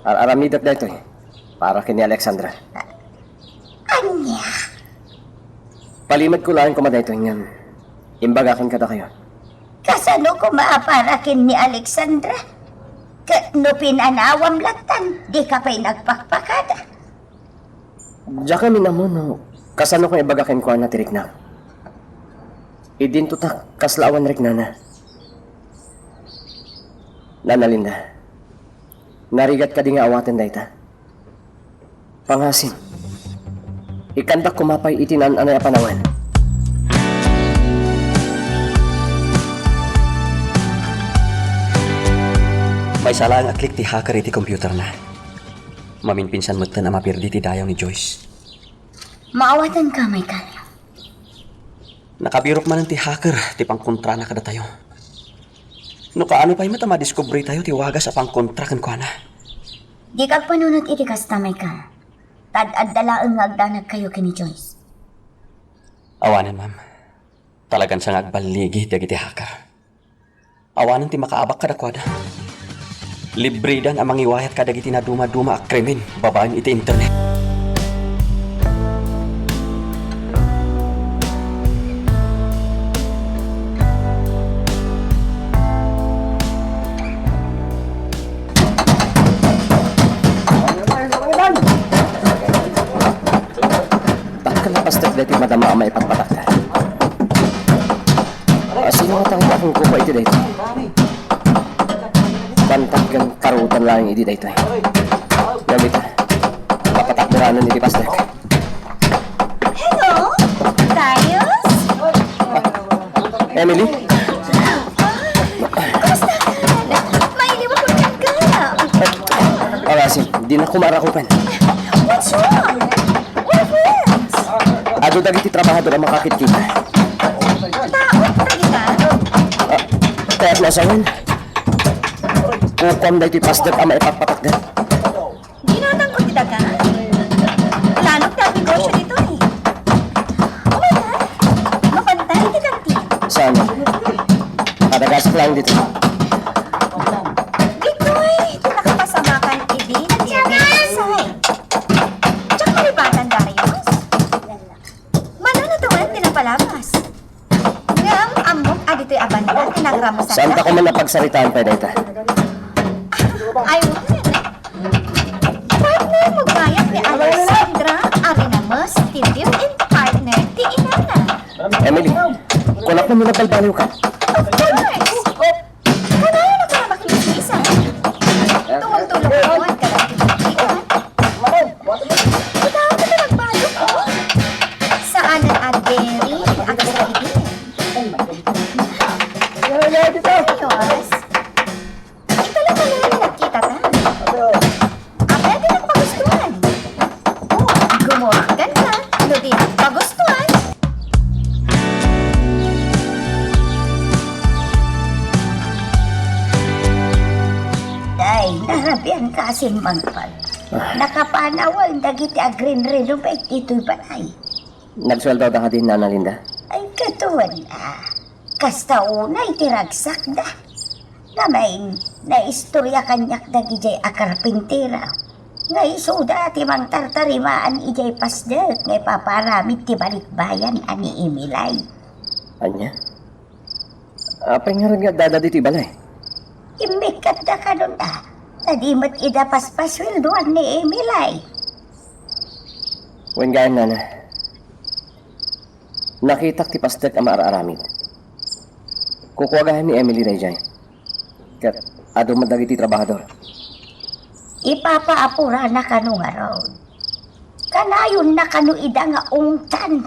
Ar-aramidek daytoy para ken ni Alexandra. Ania? Palimedko laeng koma daytoy ngem imbagaken kadakayo. Kasano koma a para ken ni Alexandra? Ket no pinanawam lattan, dika pay nagpakpakada. Diak ngamin ammo no kasano koma ibaga kenkuana ti riknak. Idinto ta kasla awan riknana. Nana Linda, narigat kadi nga awaten dayta? Pangngaasim, ikkandak koma pay iti naan-anay a panawen. Maysa laeng a click ti hacker iti computerna. Maminpinsan metten a mapirdi ti dayaw ni Joyce. Maawatanka, Michael. Nakabirok manen ti hacker ti pangkontrana kadatayo. No kaano pay met a madiskubritayo ti wagas a pangkontra kenkuana? Dika agpanunot iti kasta, Michael. Ta ad-adda laeng nga agdanagkayo ken ni Joyce. Awanen, ma'am. Talagan sa nga agballigi dagiti hacker. Awanen ti makaabak kadakuada. Libreda a mangiwayat kadagiti nadumaduma a krimen babaen iti internet. Dakkel a pastor daytoy madama a maipatpatakda. Asino nga tangka ken kupa iti daytoy? Bantag ken karutan laeng idi daytoy. Ngem ita, mapatakderanan iti pastor. Hello? Darius? Emily? Kumusta ka? Mailiw ako ng gala. Alas, di na kumarakupan. What's wrong? We're friends. Adu dagiti trabahador a makakitkita. Tao, kita? Ah, kayat na sawen. Kukuam daytoy pastor a maipagpatakda. Ginatang ko ti daga. Lanok ti agnegosyo ditoy. Oh my God! Mapantay ti kantin. Saan? Kadagasak lang dito. Ditoy, ti nakapasamakan idi nagsigisay. Diak malibatan, Darius. Mano na tuman ti napalabas? Ngem ammok a ditoy a banda ti nagramusan. Saanta ko man napagsaritaan pay dayta? Ay, wen. Partner mo gayam ni Alessandra Arenamus ti live-in partner ti inana. Emily, kunak no nagbalbaliw ka? Of course. Kanayon a para makibisbisan. Tumultulong ako at kadagiti pagkion. Ikaw, ito nagbalok, oh. Saanen a diri, agas na idi. Ayos. Ito lang pala yung nagkita ta. Apay, di nagpagustuhan. Oh, gumurkan ka. No di nagpagustuhan. Ay, narabian ka, Asin Mangpal. Ah. Nakapanawal dagiti agrin-renovate ito'y balay. Nagsueldo da kadi, Nana Linda? Ay, katuan a. Kasta unay ti ragsakda. Ngamin, naistorya kaniak dagidiay a karpintero nga isuda ti mangtartarimaan idiay pasdek nga ipapaaramid ti balikbayan a ni Emilay. Ania? Apay ngarud nga addada ditoy balay? Immikkatda kanunda, ta di met ida paspasueldoan ni Emilay. Wen gayam, Nana. Nakitak ti pasdek a maar-aramid. Kukua gayam ni Emily daydiay. Ket adu met dagiti trabahador. Ipapaapurana kano ngarud. Kanayonna kano ida nga ungtan.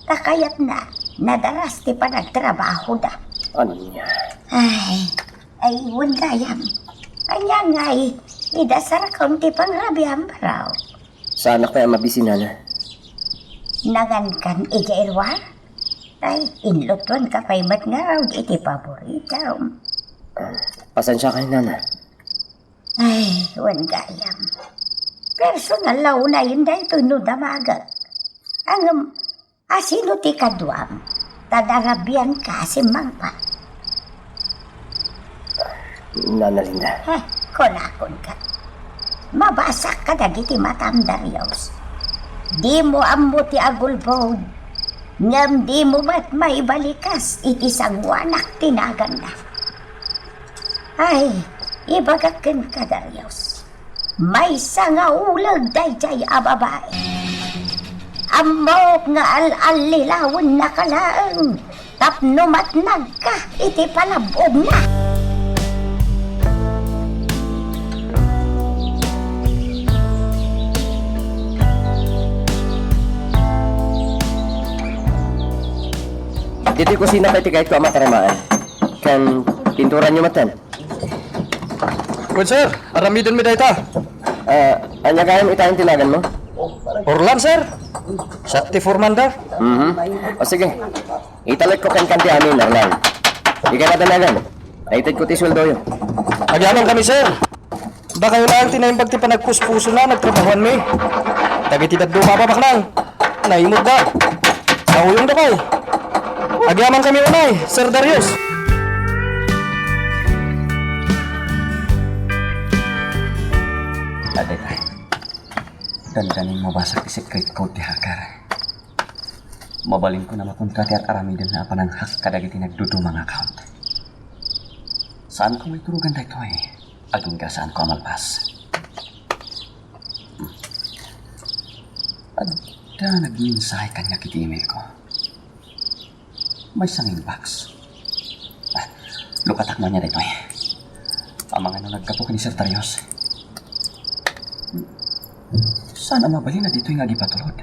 Ta kayatna, nadaras ti panagtrabahoda. Ania? Ay, ay, wen gayam. Ania ngay, ida sarakon ti pangrabiam, bro. Saanak pay a mabisi, Nana. Nangankan idiay ruar? Ay, inlutuan ka pay met ngarud iti paboritom. Ah, pasensia kay, Nana. Ay, wen gayam. Personal la unayen daytoy no damagek. Ngem, asino ti kaduam? Ta narabian ka, Asin Mangpal. Nana Linda. Heh, kunakon ka. Mabasak kadagiti matam, Darius. Dimo ammo ti agulbod, ngem dimo met maibalikas iti sanguanak ti naganna. Ay, ibagak kenka, Darius. Maysa nga uleg daydiay a babai. Ammok nga al-allilawennaka laeng tapno matnagka iti palab-ogna. Ditoy kusina pay ti kayatko a matarimaan. Ken pinturanyo metten. Wen, sir, aramidenmi dayta. Ah, Ania gayam ita ti naganmo? Orlan, sir. Siak ti foreman da. Mhm. O sige. Italekko kenka ti amin, Orlan. Dika danagan. Naitedko ti sueldoyo. Agyamankami, sir. Dakayo laeng ti naimbag ti panagpuspusona, nagtrabahoanmi. Dagiti dadduma a babaknang, naimutda. Nauyongdakay. Agyamankami unay, Sir Darius. Adda, dandanin mabasak ti secret code ti hacker. Mabalinko a makunka ti ar-aramidenna a panang-hack kadagiti nagduduma nga account. Saanko maiturogan daytoy, agingga saanko a malpas. Adda nagmensahe kaniak iti email ko. Maysa nga inbox. Ah, lukatak no ania daytoy. Amangan no naggapu ken ni Sir Darius. Saan a mabalin a ditoy nga agipatulod?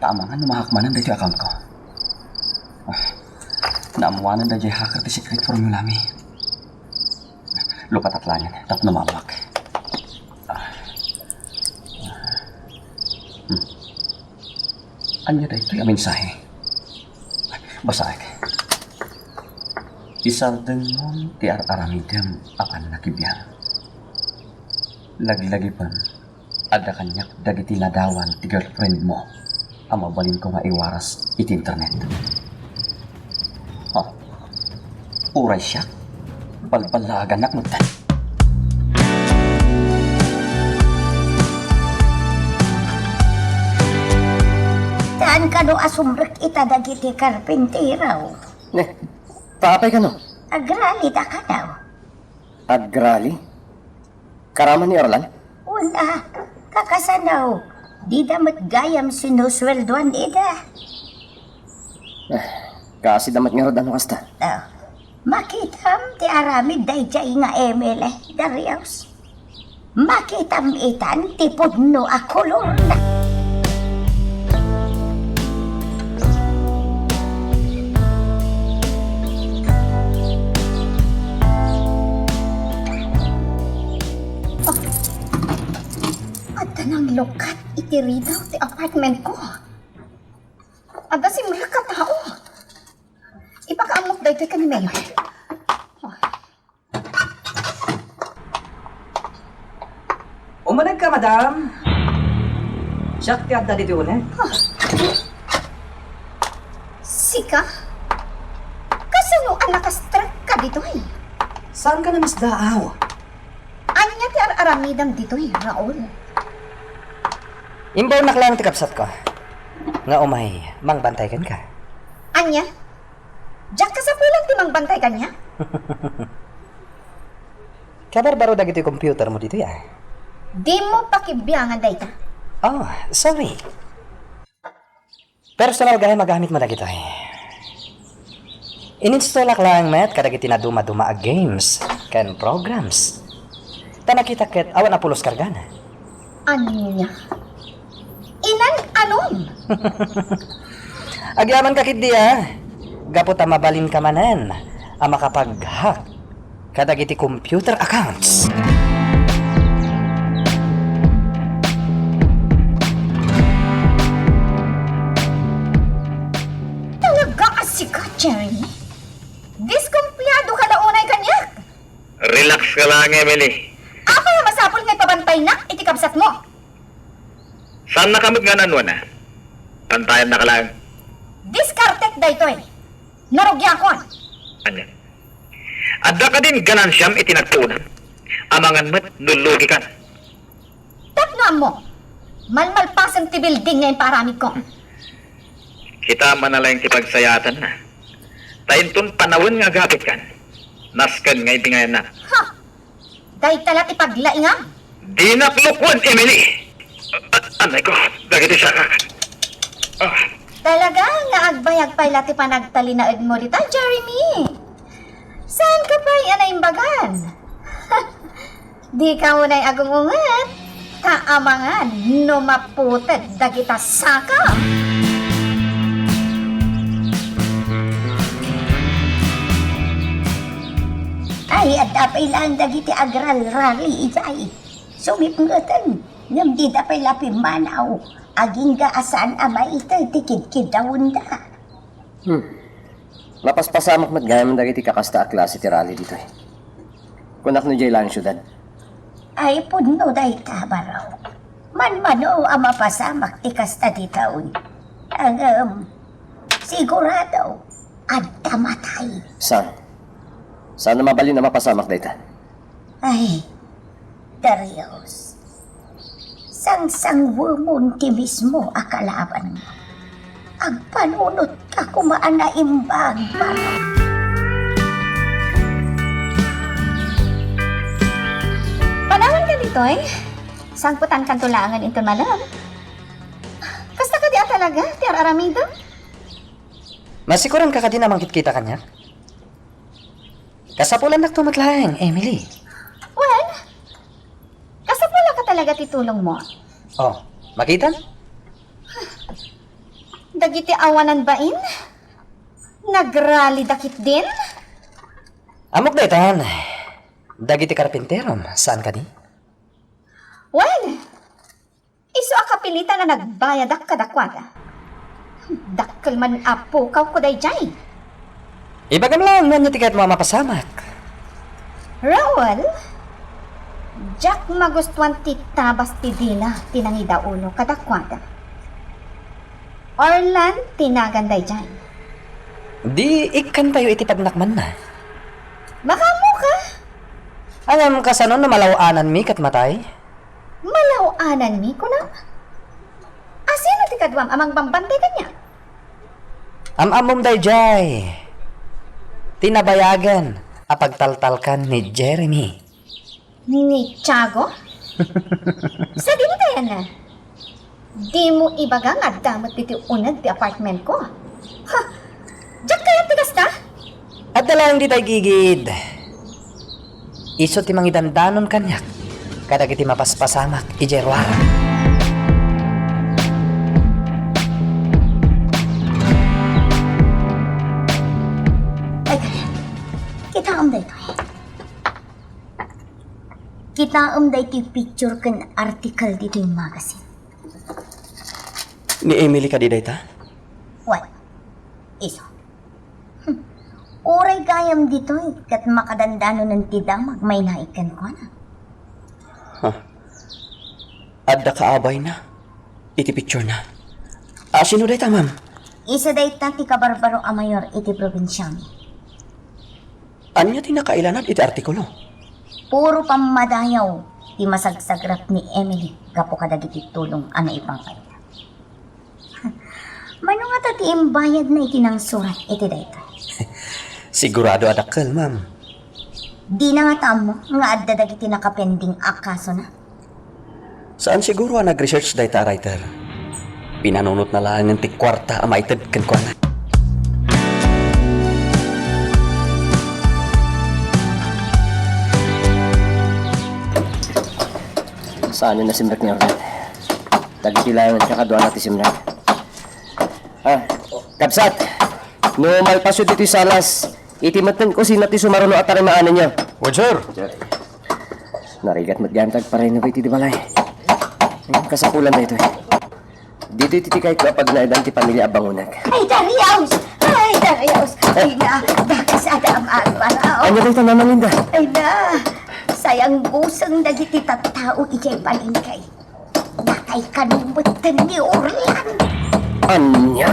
Ta amangan no ma-hack manen daytoy account ko. Ah, naammoanen daydiay hacker ti secret formulami. Lukatak laengen tapno maammoak. Ah. Hmm. Ania daytoy a mensahe? Basaek. Isardengmon ti ar-aramidem a pannakibiang. Laglagipen, adda kaniak dagiti ladawan ti girlfriendmo a mabalinko nga iwaras iti internet. Ha? Uray siak? Balballaaganak metten. Saan kano a sumrek ita dagiti karpintero? Ne, ta apay kano? Agralida kano. Agrali? Karaman ni Orlan? Wen a, kakasano, dida met gayam sinusueldoan ida. Eh, kaasida met ngarud a no kasta. Oh, makitam ti aramid daydiay nga email, eh, Darius. Makitam itan ti pudno a kolorna. Adda nanglukat iti ridaw ti apartment ko. Adda simrek a tao. Ipakaammok daytoy ken ni Mayor. Umunegka, madam. Siak ti adda ditoy uneg. Sika? Kasano a nakastrekka ditoy? Saanka a misdaaw? Ania ti ar-aramidem ditoy, Raul? Imbawnak laeng ti kabsatko nga umay mangbantay kenka. Ania? Diak kasapulan ti mangbantay kaniak? Kabarbaro dagiti computermo ditoy, a. Dimo pakibiangan dayta. Oh, sorry. Personal gayam a gamitmo dagitoy. Ininstallak laeng met kadagiti naduma-duma a games ken programs. Ta nakitak ket awan a pulos kargana. Ania? Inan-anom? Agyamanka ketdi, a, gapu ta mabalinka manen a makapag-hack kadagiti computer accounts. Talaga a sika, Jeremy? Diskumpiado ka la unay kaniak? Relax ka lang, Emily. Apay a masapul nga ipabantaynak iti kabsatmo? Saannaka met nga nanuan a. Bantayannaka lang. Diskartek daytoy. Narugiakon. Ania? Adda kadin ganansiam iti nagpuonam? Amangan met no lugikan. Tapno ammo, malmalpasen ti building nga impaaramidko. Kita man a laeng ti pagsayaatanna. Ta inton panawen nga agapitkan, nasken nga ibingayannak. Ha! Dayta la ti paglaingam. Dinak lukoen, Emily! A-, anay ko, dagiti sakak. Ah. Talaga nga agbayag pay la ti panagtalinaedmo dita, Jeremy. Saanka pay a naimbagan? Dika unay agung-unget, ta amangan no maputed dagita saka. Ay, adda pay laeng dagiti agralrali idiay. Sumipngeten. Ngem dida pay la pimmanaw, agingga a saan a maited ti kidkidawenda. Hmm. Mapaspasamak met gayam dagiti kakasta a klase ti rally ditoy. Kunak no diay laeng siudad. Ay, pudno dayta, baro. Manmano a mapasamak ti kasta ditoy. Ngem, sigurado, adda matay. Saan? Saan a mabalin a mapasamak dayta? Ay, Darius, sangsangwemon ti mismo a kalabanmo. Agpanunotka koma a naimbag, baro. Panawanka ditoy? Sangputankanto laengen inton malem. Kasta kadi a talaga ti ar-aramidem? Masikuranka kadi a mangkitkita kaniak? Kasapulannakto met laeng, Emily. Well, kasapulaka talaga ti tulongmo. Oh, makitam? Dagiti awanan bain, nagralida ketdin. Ammok daytan, dagiti karpinterom, saan kadi? Well, isu a kapilitan a nagbayadak kadakuada. Dakkel man a pukawko daydiay. Ibagam laeng no ania ti kayatmo a mapasamak. Raul, diak magustuan ti tabas ti dila ti nangidaulo kadakuada. Orlan ti nagan daydiay. Di ikkantayo iti pagnakmanna. Makaammoka? Ngem kasano no malaw-ananmi ket matay? Malaw-ananmi, kunam? A, sino ti kaduam a mangbambantay kaniak? Am-ammom daydiay ti nabayagen a pagtaltalkan ni Jeremy. Ni Tiago? Sadino kayatna? Dimo ibaga nga adda met ditoy uneg ti apartmentko. Ha! Diak kayat ti kasta? Adda laeng ditoy gigid. Isu ti mangidandanon kaniak kadagiti mapaspasamak idiay ruara. Ay, kitaem daytoy. Kitaem daytoy picture ken article ditoy magazine. Ni Emily kadi dayta? Wen, isu. Hmm. Uray gayam ditoy ket makadandanonen ti damag mainaig kenkuana. Huh. Adda kaabayna iti picturena. A, sino dayta, ma'am? Isu dayta ti kabarbaro a mayor iti probinsiami. Ania ti nakailanad iti artikulo? Puro pammadayaw ti masagsagrap ni Emily gapu kadagiti tulong a naipangayna. Mano ngata ti imbayadna iti nangsurat iti daytoy? Sigurado a dakkel, ma'am. Dina ngata ammo nga adda dagiti nakapending a kasona? Saan siguro a nag-research dayta a writer. Pinanunotna laengen ti kuarta a maited kenkuana. Saan a nasimrek ni Orlan? Dagiti laeng kakaduana ti simrek. Ah, kabsat, no malpasyo ditoy salas, iti met ti kusina ti sumaruno a tarimaanenyo. Wen, sir. Narigat met gayam ti agparenovate iti balay. Kasapulan daytoy. Ditoy ti kayatko a pagnaedan ti pamilia a bangonek. Ay, Darius! Ay, Darius! Ay na, dakes a daan a agparaw. Ania dayta, Mama Linda? Ay na, sayang guseng dagiti tattao idiay palengke. Natay kano metten ni Orlan. Ania?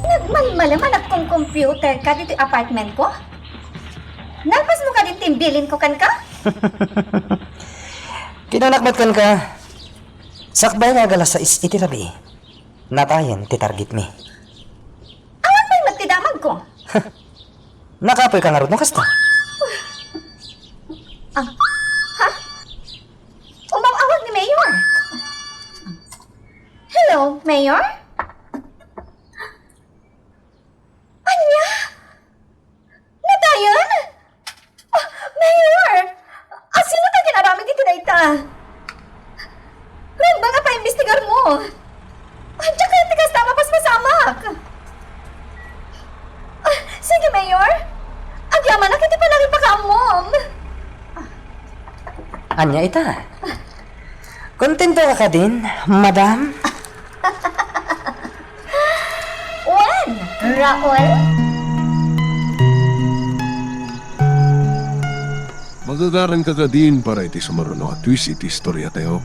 Nagmalmalem a nagkom-computer ka ditoy apartment ko? Nalpas mo kadin ti imbilin ko kenka? Kinanak met kenka, sakbay nga alas sais iti rabii, natayen ti targetmi. Awan pay met ti damagko. Nakapoy ka ngarud no kasta? Ah, ha? Umaw-awag ni Mayor. Hello, Mayor? Ania? Natayen? Ah, Mayor! Asino ta ginaramid iti dayta? Rumbeng a paimbestigarmo. Ania kayat ti kasta a Mayor, agyamanak iti panangipakaammom. Ania ita? Kontento ka kadin, madam? Wen, Raul? Magagaran ka kadin para iti sumaruno a twist iti istoriatayo.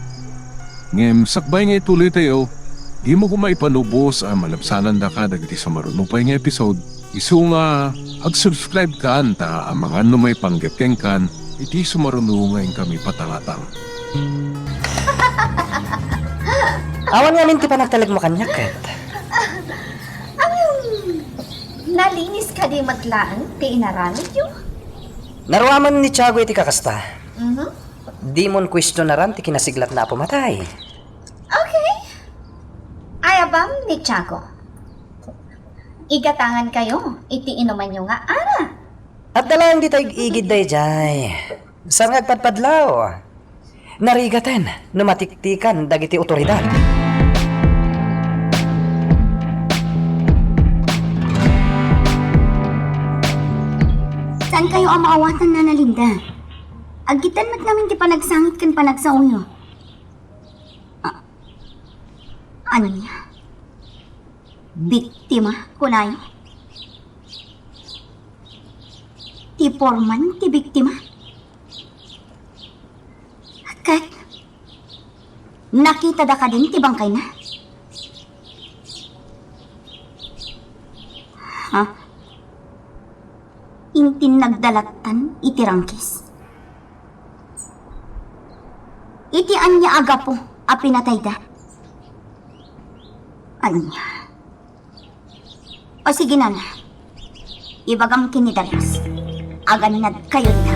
Ngem sakbay nga ituloytayo, dimo koma ipanubos a malabsanandaka dagiti sumaruno pay nga episode. Isu nga ag-subscribe kan ta amangan no maipanggep kenkan iti sumaruno nga inkami patangatang. Awan ngamin ti panagtalekmo kaniak, ket. Nalinis kadi met laeng ti inaramidyo? Naruaman ni Tiago iti kakasta. Mhm. Dimon kuestionaran ti kinasiglatna a pumatay. Okay. Ayabam ni Tiago. Igatangan kayo iti inumanyo nga ara. Adda laeng dita ig-igid daydiay. Saan nga agpadpadlaw? Narigaten no matiktikan dagiti otoridad. Saan kayo a maawatan, Nana Linda? Agitan met ngamin ti panagsangit ken panagsaoyo. Ah, ania? Biktima, kunayo? Ti porman ti biktima? Ket nakitada kadin ti bangkayna? Ha? Intin nagdalattan iti rangkis? Iti ania a gapu a pinatayda? Ania? O sige, Nana. Ibagam ken ni Darius. Agannad kayo dita.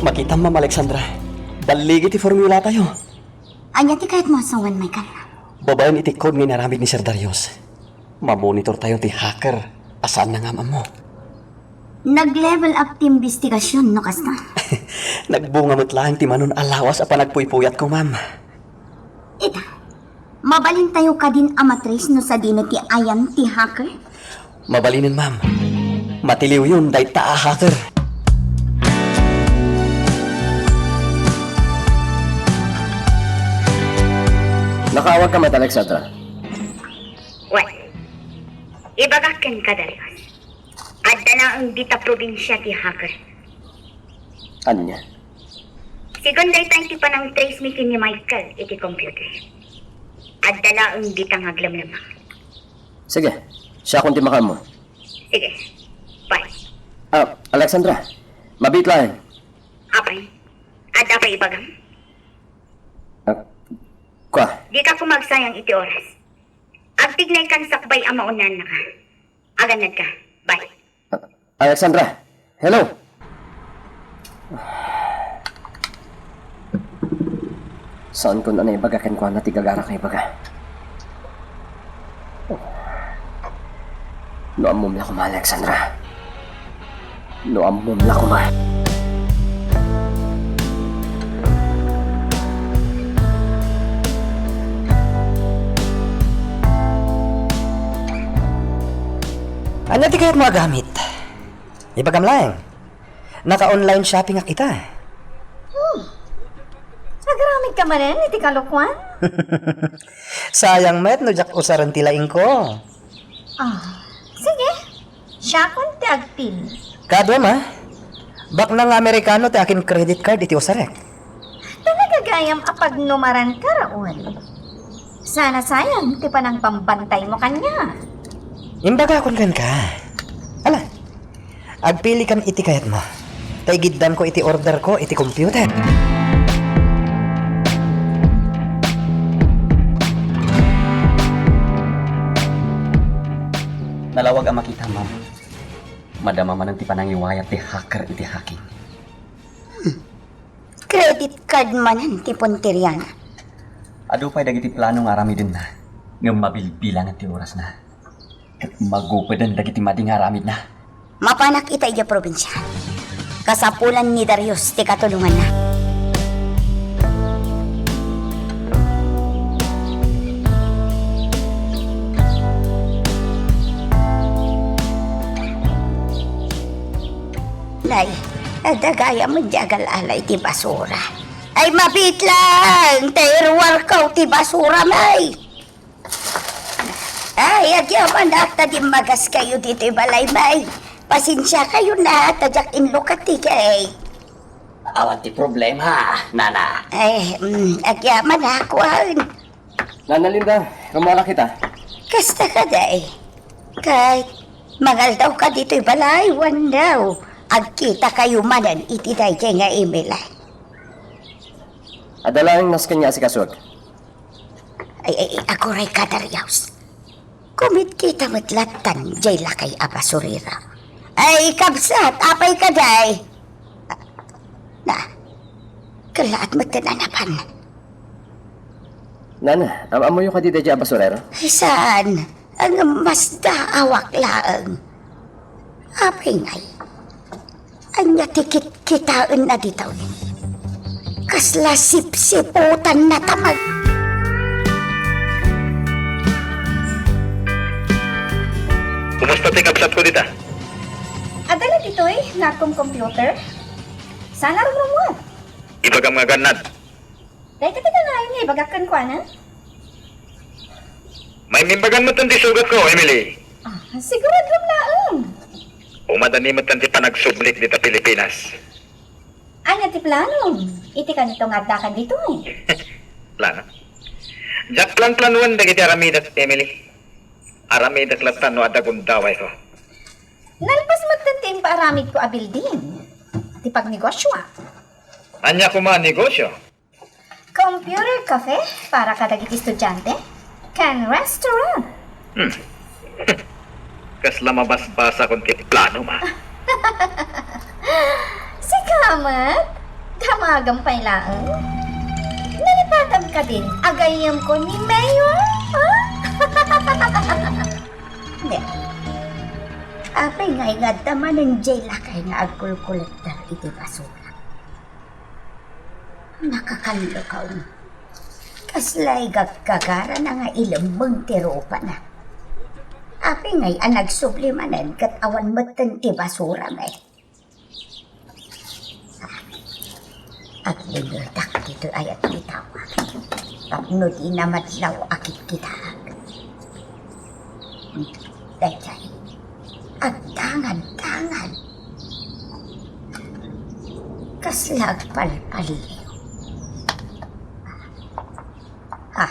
Makitam, Ma'am Alexandra. Balligi ti formulatayo. Ania ti kayatmo a sawen, Michael? Babaen iti code nga inaramid ni Sir Darius, mamonitortayo ti hacker a saanna nga am-ammo. Nag-level up ti imbestigasyon no kasta. Nagbunga met laeng ti manon a lawas a panagpuypuyatko, ma'am. Ita, mabalintayo kadin a ma-trace no sadino ti ayan ti hacker? Mabalinen, ma'am. Matiliwyon dayta a hacker. Nakaawat ka met, Alexandra? Wen, ibagak kenka, Darius. Adda laeng dita probinsia ti hacker. Ania? Sigun dayta iti panang-trace mi ken ni Michael iti computer. Adda laeng dita nga aglemlemmang. Sige, siakon ti makaammo. Sige. Bye. Ah, Alexandra, mabiit laeng. Apay, adda pay ibagam? Ah, kua. Dika koma agsayang iti oras. Agtignaykan sakbay a maunanka. Agannadka. Bye. Ah, Alexandra, hello! Saankon a naibaga kenkuana ti gagarak nga ibaga. No ammom la koma, Alexandra. No ammom la koma. Ania ti kayatmo a gamit? Ibagam laeng. Naka-online shopping ak ita. Hmm. Agaramid ka manen iti kalokuan? Sayang met no diak usaren ti laingko. Ah, sige. Siakon ti agpili. Kaduam a, baknang nga Amerikano ti akin credit card iti usarek. Talaga gayam a pagnumaran ka, Raul. Sana sayang ti panangbambantay mo kanya. Imbagakon kenka. Ala, agpili kan iti kayatmo. Ta igiddanko iti order ko iti computer. Nalawag a makita, ma'am. Madama manen ti panangiwayat ti hacker iti hacking. Credit card manen ti punteriana. Adu pay dagiti plano nga aramidenna, ngem mabilbilangen ti orasna. Ket magupeden dagiti madi nga aramidna. Mapanak ita idiay probinsia. Kasapulan ni Darius ti katulonganna. Adda gayam met ti agal-ala iti basura. Ay, mabitlang! Ta iruarko ti basura, may! Ay, agyamanak ta dimmagas kayo ditoy balay, may. Pasensia kayo na, ta diak inlukat ti gate. Awan ti problema, nana. Ay, mm, agyamanak, wen. Nana Linda, rummuar kita. Kasta kadi. Ket, mangaldaw ka ditoy balay, wenno agkita kayo manen iti daydiay nga Emily. Adda laeng nasken nga asikasuek. Ay, ay, ay, aguray ka, Darius. Kumitkita met lattan, jay lakay a basurero. Ay, kabsat, apay kadi? Na, kallaat met ti nanapan. Nana, am-ammoyo kadi daydiay a basurero? Ay, saan? Ang masdaawak laeng. Apay ngay? Ania ti kitkitaenna ditoy? Kasla sipsiputan na tamag. Kumusta ti kabsatko dita? Adda la ditoy, nakom computer. Saan a rumrumuar? Ibagam nga gannad. Dayta ti kanayon nga ibagak kenkuana? Maimbagan met ti sugatko, Emily. Ah, siguradom laeng. Umadani met ti panagsublik dita Pilipinas. Ania ti planom? Iti kanito nga addakan ditoy? Plano? Diak planplanuan dagiti aramidak, Emily. Aramidak latta no adda gundawayko. Nalpas met ti impaaramidko a building. Ti pagnegosio. Ania koma a negosio? Computer cafe para kadagiti estudiante, ken restaurant. Hmm. Kasla mabasbasakon ti planom, a. Sika met, damagam pay laeng. Nalipatam kadin a gayyemko ni Mayor, a? Ne. Apay ngay nga adda manen jay lakay nga agkulkolektar iti basura? Nakakanlokawmi. Kaslay gaggagarana nga ilemmeng ti rupana. Apay ngay a nagsubli manen ket awan metten ti basura met? Aglilirdak ditoy ayat ti tawag tapno dina madlaw a kitkitaak. Daydiay, agdangan-dangan. Kasla agpalpaliw. Ha?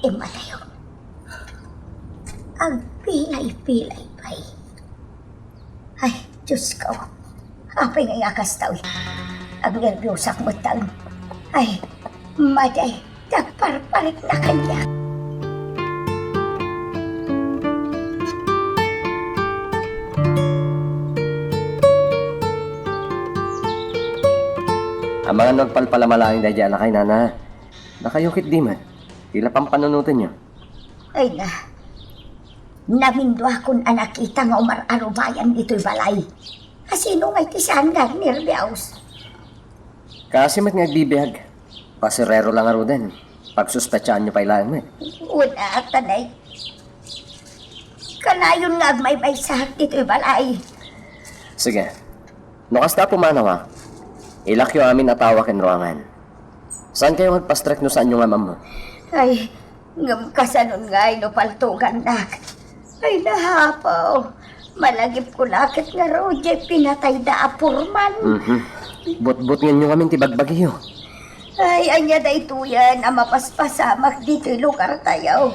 Immatayo. Agpilay-pilay pay. Ay, Diyos ko. Apay nga kasta, uy. Agnerbiosak met taon. Ay, madi, nagparparik na kaniak. Amangan no agpalpalama laeng daydiay a lakay, nana. Dakayo ketdi met. Ti la pampanunotenyo. Ay na, naminduakon a nakita nga umar-arubayan ditoy balay. Asino ngay ti saan nga agnerbios? Kaasi met nga agbibiag. Basurero la ngaruden. Pagsuspechaanyo pay laeng met. Una, tanay. Kanayon nga agmaymaysa ditoy balay. Sige. No kasta a pumanaw, a, ilakyo amin a tao ken ruangan. Saankayo nga agpastrek no saanyo nga maammo? Ay, ngem kasanon ngay no paltugannak? Ay, nahapaw. Malagipko la ket ngarud jay pinatayda a purman. Mhm. Butbutngenyo ngamin ti bagbagiyo. Ay, ania daytoyen a mapaspasamak ditoy lugartayo?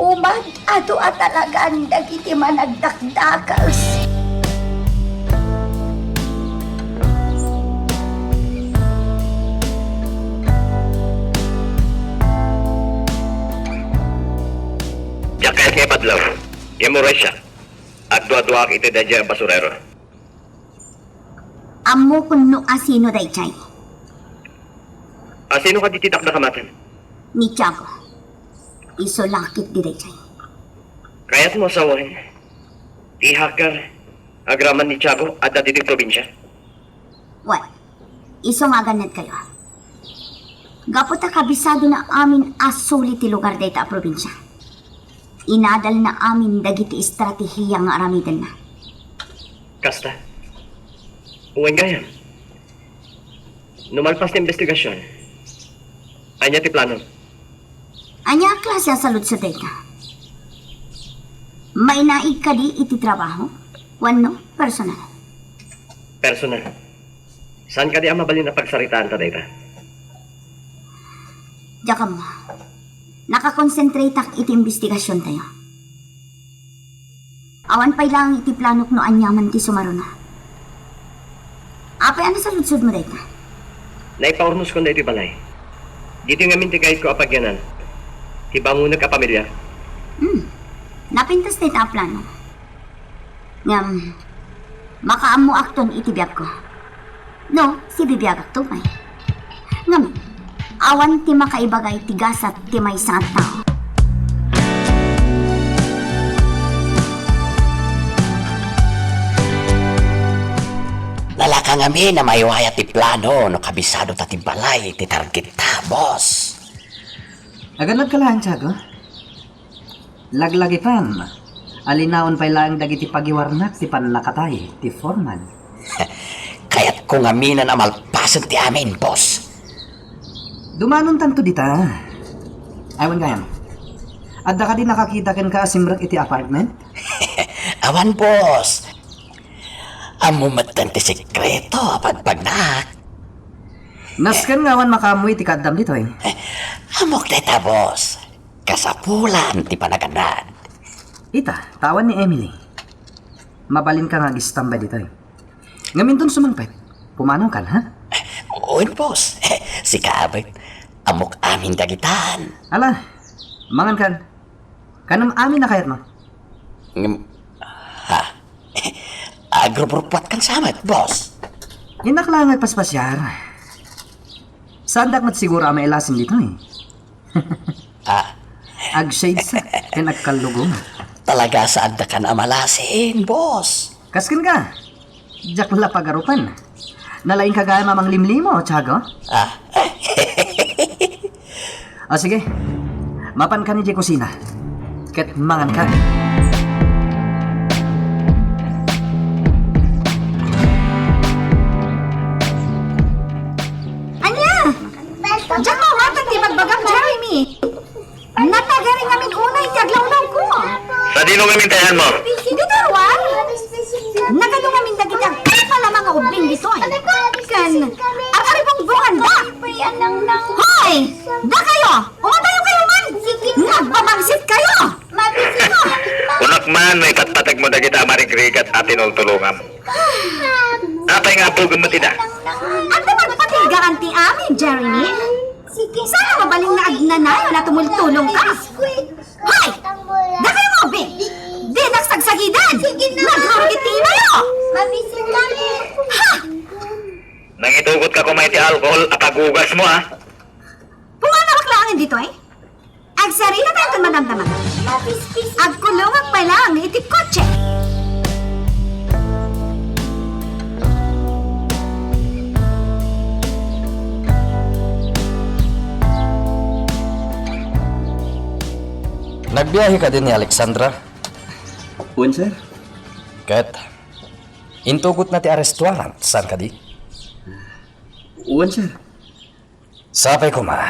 Umad-adu a talagan dagiti managdakdakes. Diak kayat nga ipadlaw. Immorial siak. Agduaduaak iti daydiay a basurero. Ammokon no asino daydiay. Asino kadi ti dakdakamaten? Ni Tiago. Isu la ketdi daydiay. Kayatmo a sawen ti hacker agraman ni Tiago adda ditoy probinsia? Wen, isu nga agannadkayo. Gapu ta kabisadona amin a suli ti lugar dayta a probinsia. Inadalna amin dagiti estrategia nga aramidenna. Kasta? Wen gayam, no malpas ti imbestigasion, ania ti plano? Ania a klase a saludsod dayta? Mainaig kadi iti trabaho wenno personal? Personal. Saan kadi a mabalin a pagsaritaanta dayta? Diak ammo. Nakakonsentrateak iti imbestigasiontayo. Awan pay laeng iti planok no aniaman ti sumaruna. Apay a nasaludsodmo dayta? Naipaurnoskon daytoy balay. Ditoy ngamin ti kayatko a pagyanan ti bangonek a pamiliak. Hmm. Napintas dayta a plano. Ngem, makaammoakton iti biagko. No, sibibiagakto pay. Ngem, awan ti makaibaga iti gasat ti maysa nga tao. Nalaka ngamin a maiwaya ti plano no kabisado ta ti balay ti targetta, boss. Agannad ka laeng, Tiago? Laglagipan, a linaon pay laeng dagiti pagiwarnak ti pannakatay ti foreman. Kayatko ngaminen a malpasen ti amin, boss. Dumanontanto dita. Ay, wen gayam. Adda kadi nakakita kenka a simrek iti apartment? Awan, boss. Ammo metten ti sekreto a pagpagnak. Nasken nga awan makaammo iti kaaddam ditoy. Ammok dayta, boss. Kasapulan ti panagannad. Ita, ta awan ni Emily. Mabalinka nga agistambay ditoy. Ngem inton sumangpet, pumanawkan, ha? Wen, boss. Sika met. Ammok amin dagitan. Ala, mangankan. Kanem amin a kayatmo. Ngem, ha? Agruprupuatkan sa met, boss. Innak laeng agpaspasiar. Saandak met siguro a mailasin ditoy. Ah. Agshades ken agkallugongan. Talaga saandakan a malasin, boss. Kasken ka? Diak la pagarupan. Nalaingka gayam a manglimlimo, Tiago? Ah. O sige, mapankan idiay kusina. Ket mangankan. Ania? Diak mawatan ti ibagbagam, Jeremy. Natagaring amin unay ti aglawlawko. Sadino ngamin ti ayanmo? Ditoy ruar. Nagadu ngamin dagiti agkalpalamang nga ubbing ditoy. Ken ar-aribungbonganda. Hoy! Dakayo! Umatayo kayo man! Nagpamangsit kayo! Kunak man, maipatpategmo dagiti a marigrigat a tinultulongam. Apay nga apogem met ida? Adda pagpatigaan ti amin, Jeremy. Saan a mabalin nga agnanayon a tumultulongka? Hoy! Dakayo nga ubbing! Dinak sagsagidan! Nagrurugit ti imayo! Ha! Nangitugotka koma iti alkohol a pagugasmo, a? Pumanawak laengen ditoy? Agsarita tayo ken madamdama. Agkulongak pay laeng iti kotse. Nagbiahe kadi ni Alexandra? Wen, sir. Ket intugotna ti arrest warrant, saan kadi? Wen, sir. Sapay koma,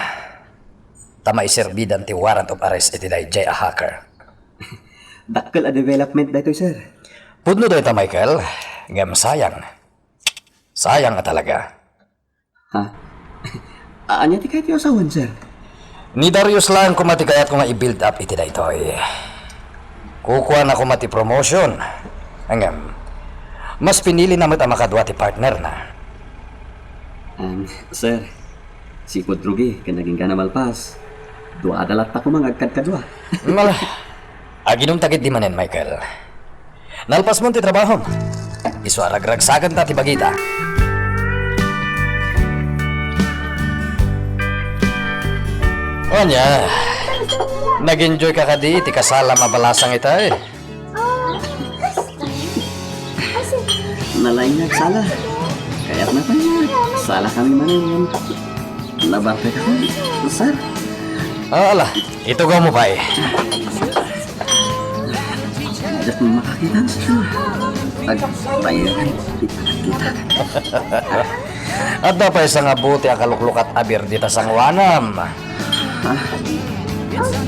ta maiserbidan ti warrant of arrest iti daydiay a hacker. Dakkel a development daytoy, sir. Pudno dayta, Michael, ngem sayang. Sayang a talaga. Ha? Ania ti kayatyo a sawen, sir? Ni Darius laeng koma ti kayatko nga i-build up iti daytoy. Kukuana koma ti promotion. Ngem, mas pinilina met a makadua ti partnerna. Ang, sir, si Pudrugi ken agingga a malpas, duada latta koma nga agkadkadua. Mala, aginumta ketdi manen, Michael. Nalpasmon ti trabahom. Isu a ragragsakenta ti bagita. Ania, nag-enjoy ka kadi iti kasalam a balasang itay? Nalaing nga agsala. Kayatna pay nga agsala kami manen. Labartek ako, sir. Ah, ala, itugawmo pay. Diak makakita, sir. Agpayagan ti panagkita. Adda pay sangabuti a kaluklukat a bier dita sangoanam. Ah,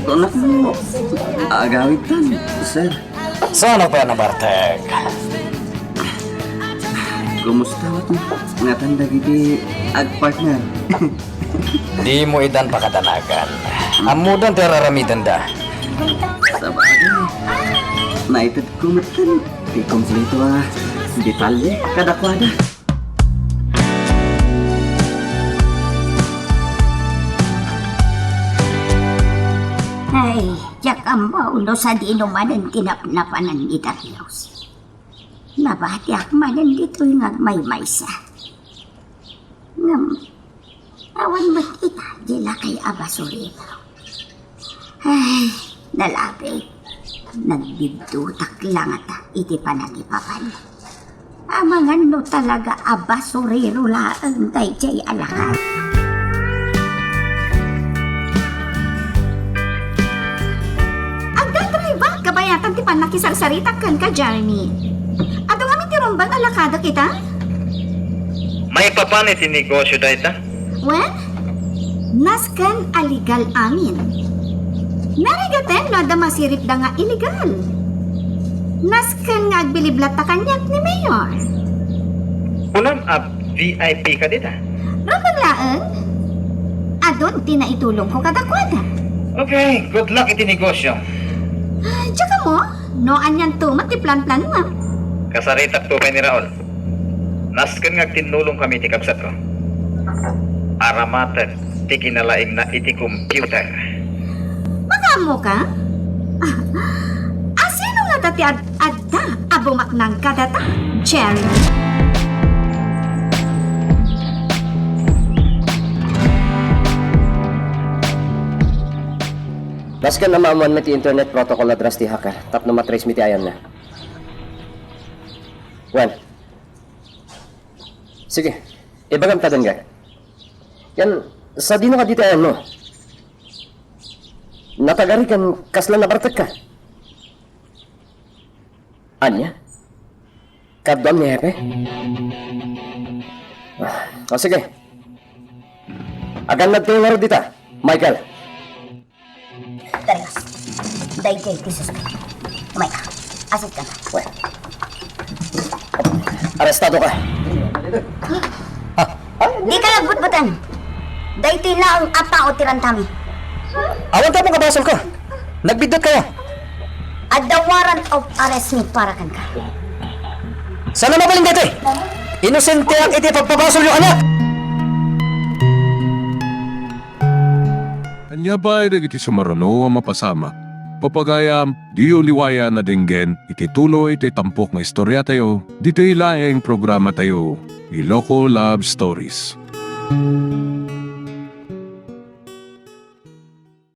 kunak mo, agawidtan, sir. Saan pay a nabartek? Kumusta met ngatan dagiti agpartner? Dimo idan pakadanagan. Ammodan ti ar-aramidenda. Sabagay, naitedko met ti kompleto a detalye kadakuada. Ay, diak ammo no sadino manen ti napnapanan ni Darius. Nabatiak manen ditoy nga agmaymaysa. Ngem, awan met ita di lakay a basurero. Ay, nalabit. Nagbiddutak la ngata iti panangipapan. Amangan no talaga a basurero laeng daydiay a lakay. Agdadrive-ak kabayatan ti pannakisarsaritak kenka, Jeremy. Adu ngamin ti rumbeng a lakadek ita? Maipapan iti negosio dayta? Wen, nasken a legal amin. Narigaten no adda masiripda nga illegal. Nasken nga agbilib latta kaniak ni Mayor. Kunam a V I P ka dita? Rumbeng laeng. Adun ti naitulongko kadakuada. Okay, good luck iti negosyo. Ah, diak ammo, no anianto met ti plan-planmo. Kasaritakto pay ni Raul. Nasken nga agtinnulongkami ti kabsatko. Aramatek ti kinalaingna iti computer. Makaammoka? Ah, asino ngata ti ad-, adda a bumaknang kadata, Jerry? Nasken a maammoanmi ti internet protocol address ti hacker tapno ma-trace mi ti ayanna. Wen. Sige, ibagam ta denggen. Ken, sadino kadi ti ayanmo? Natagari ken kasla nabartekka? Ania? Kaduam ni Hepe? Ah, o sige. Agannadkayo ngarud dita, Michael. Darius, daydiay ti suspek. Umayka. Asitkan. Arestado ka. Ah, ah, dika lagbutbutan. Daytoy laeng a tao ti rantami. Awan tapno nga basolka. Nagbiddutkayo. Adda warrant of arrest mi para kenka. Saan a mabalin daytoy? Inosenteak iti pagpabasolyo kaniak. Ania pay dagiti sumaruno a mapasamak? Pagayam, diyo liwayan a denggen iti tuloy ti tampok nga istoriatayo, ditoy laeng programatayo, Iloko Love Stories.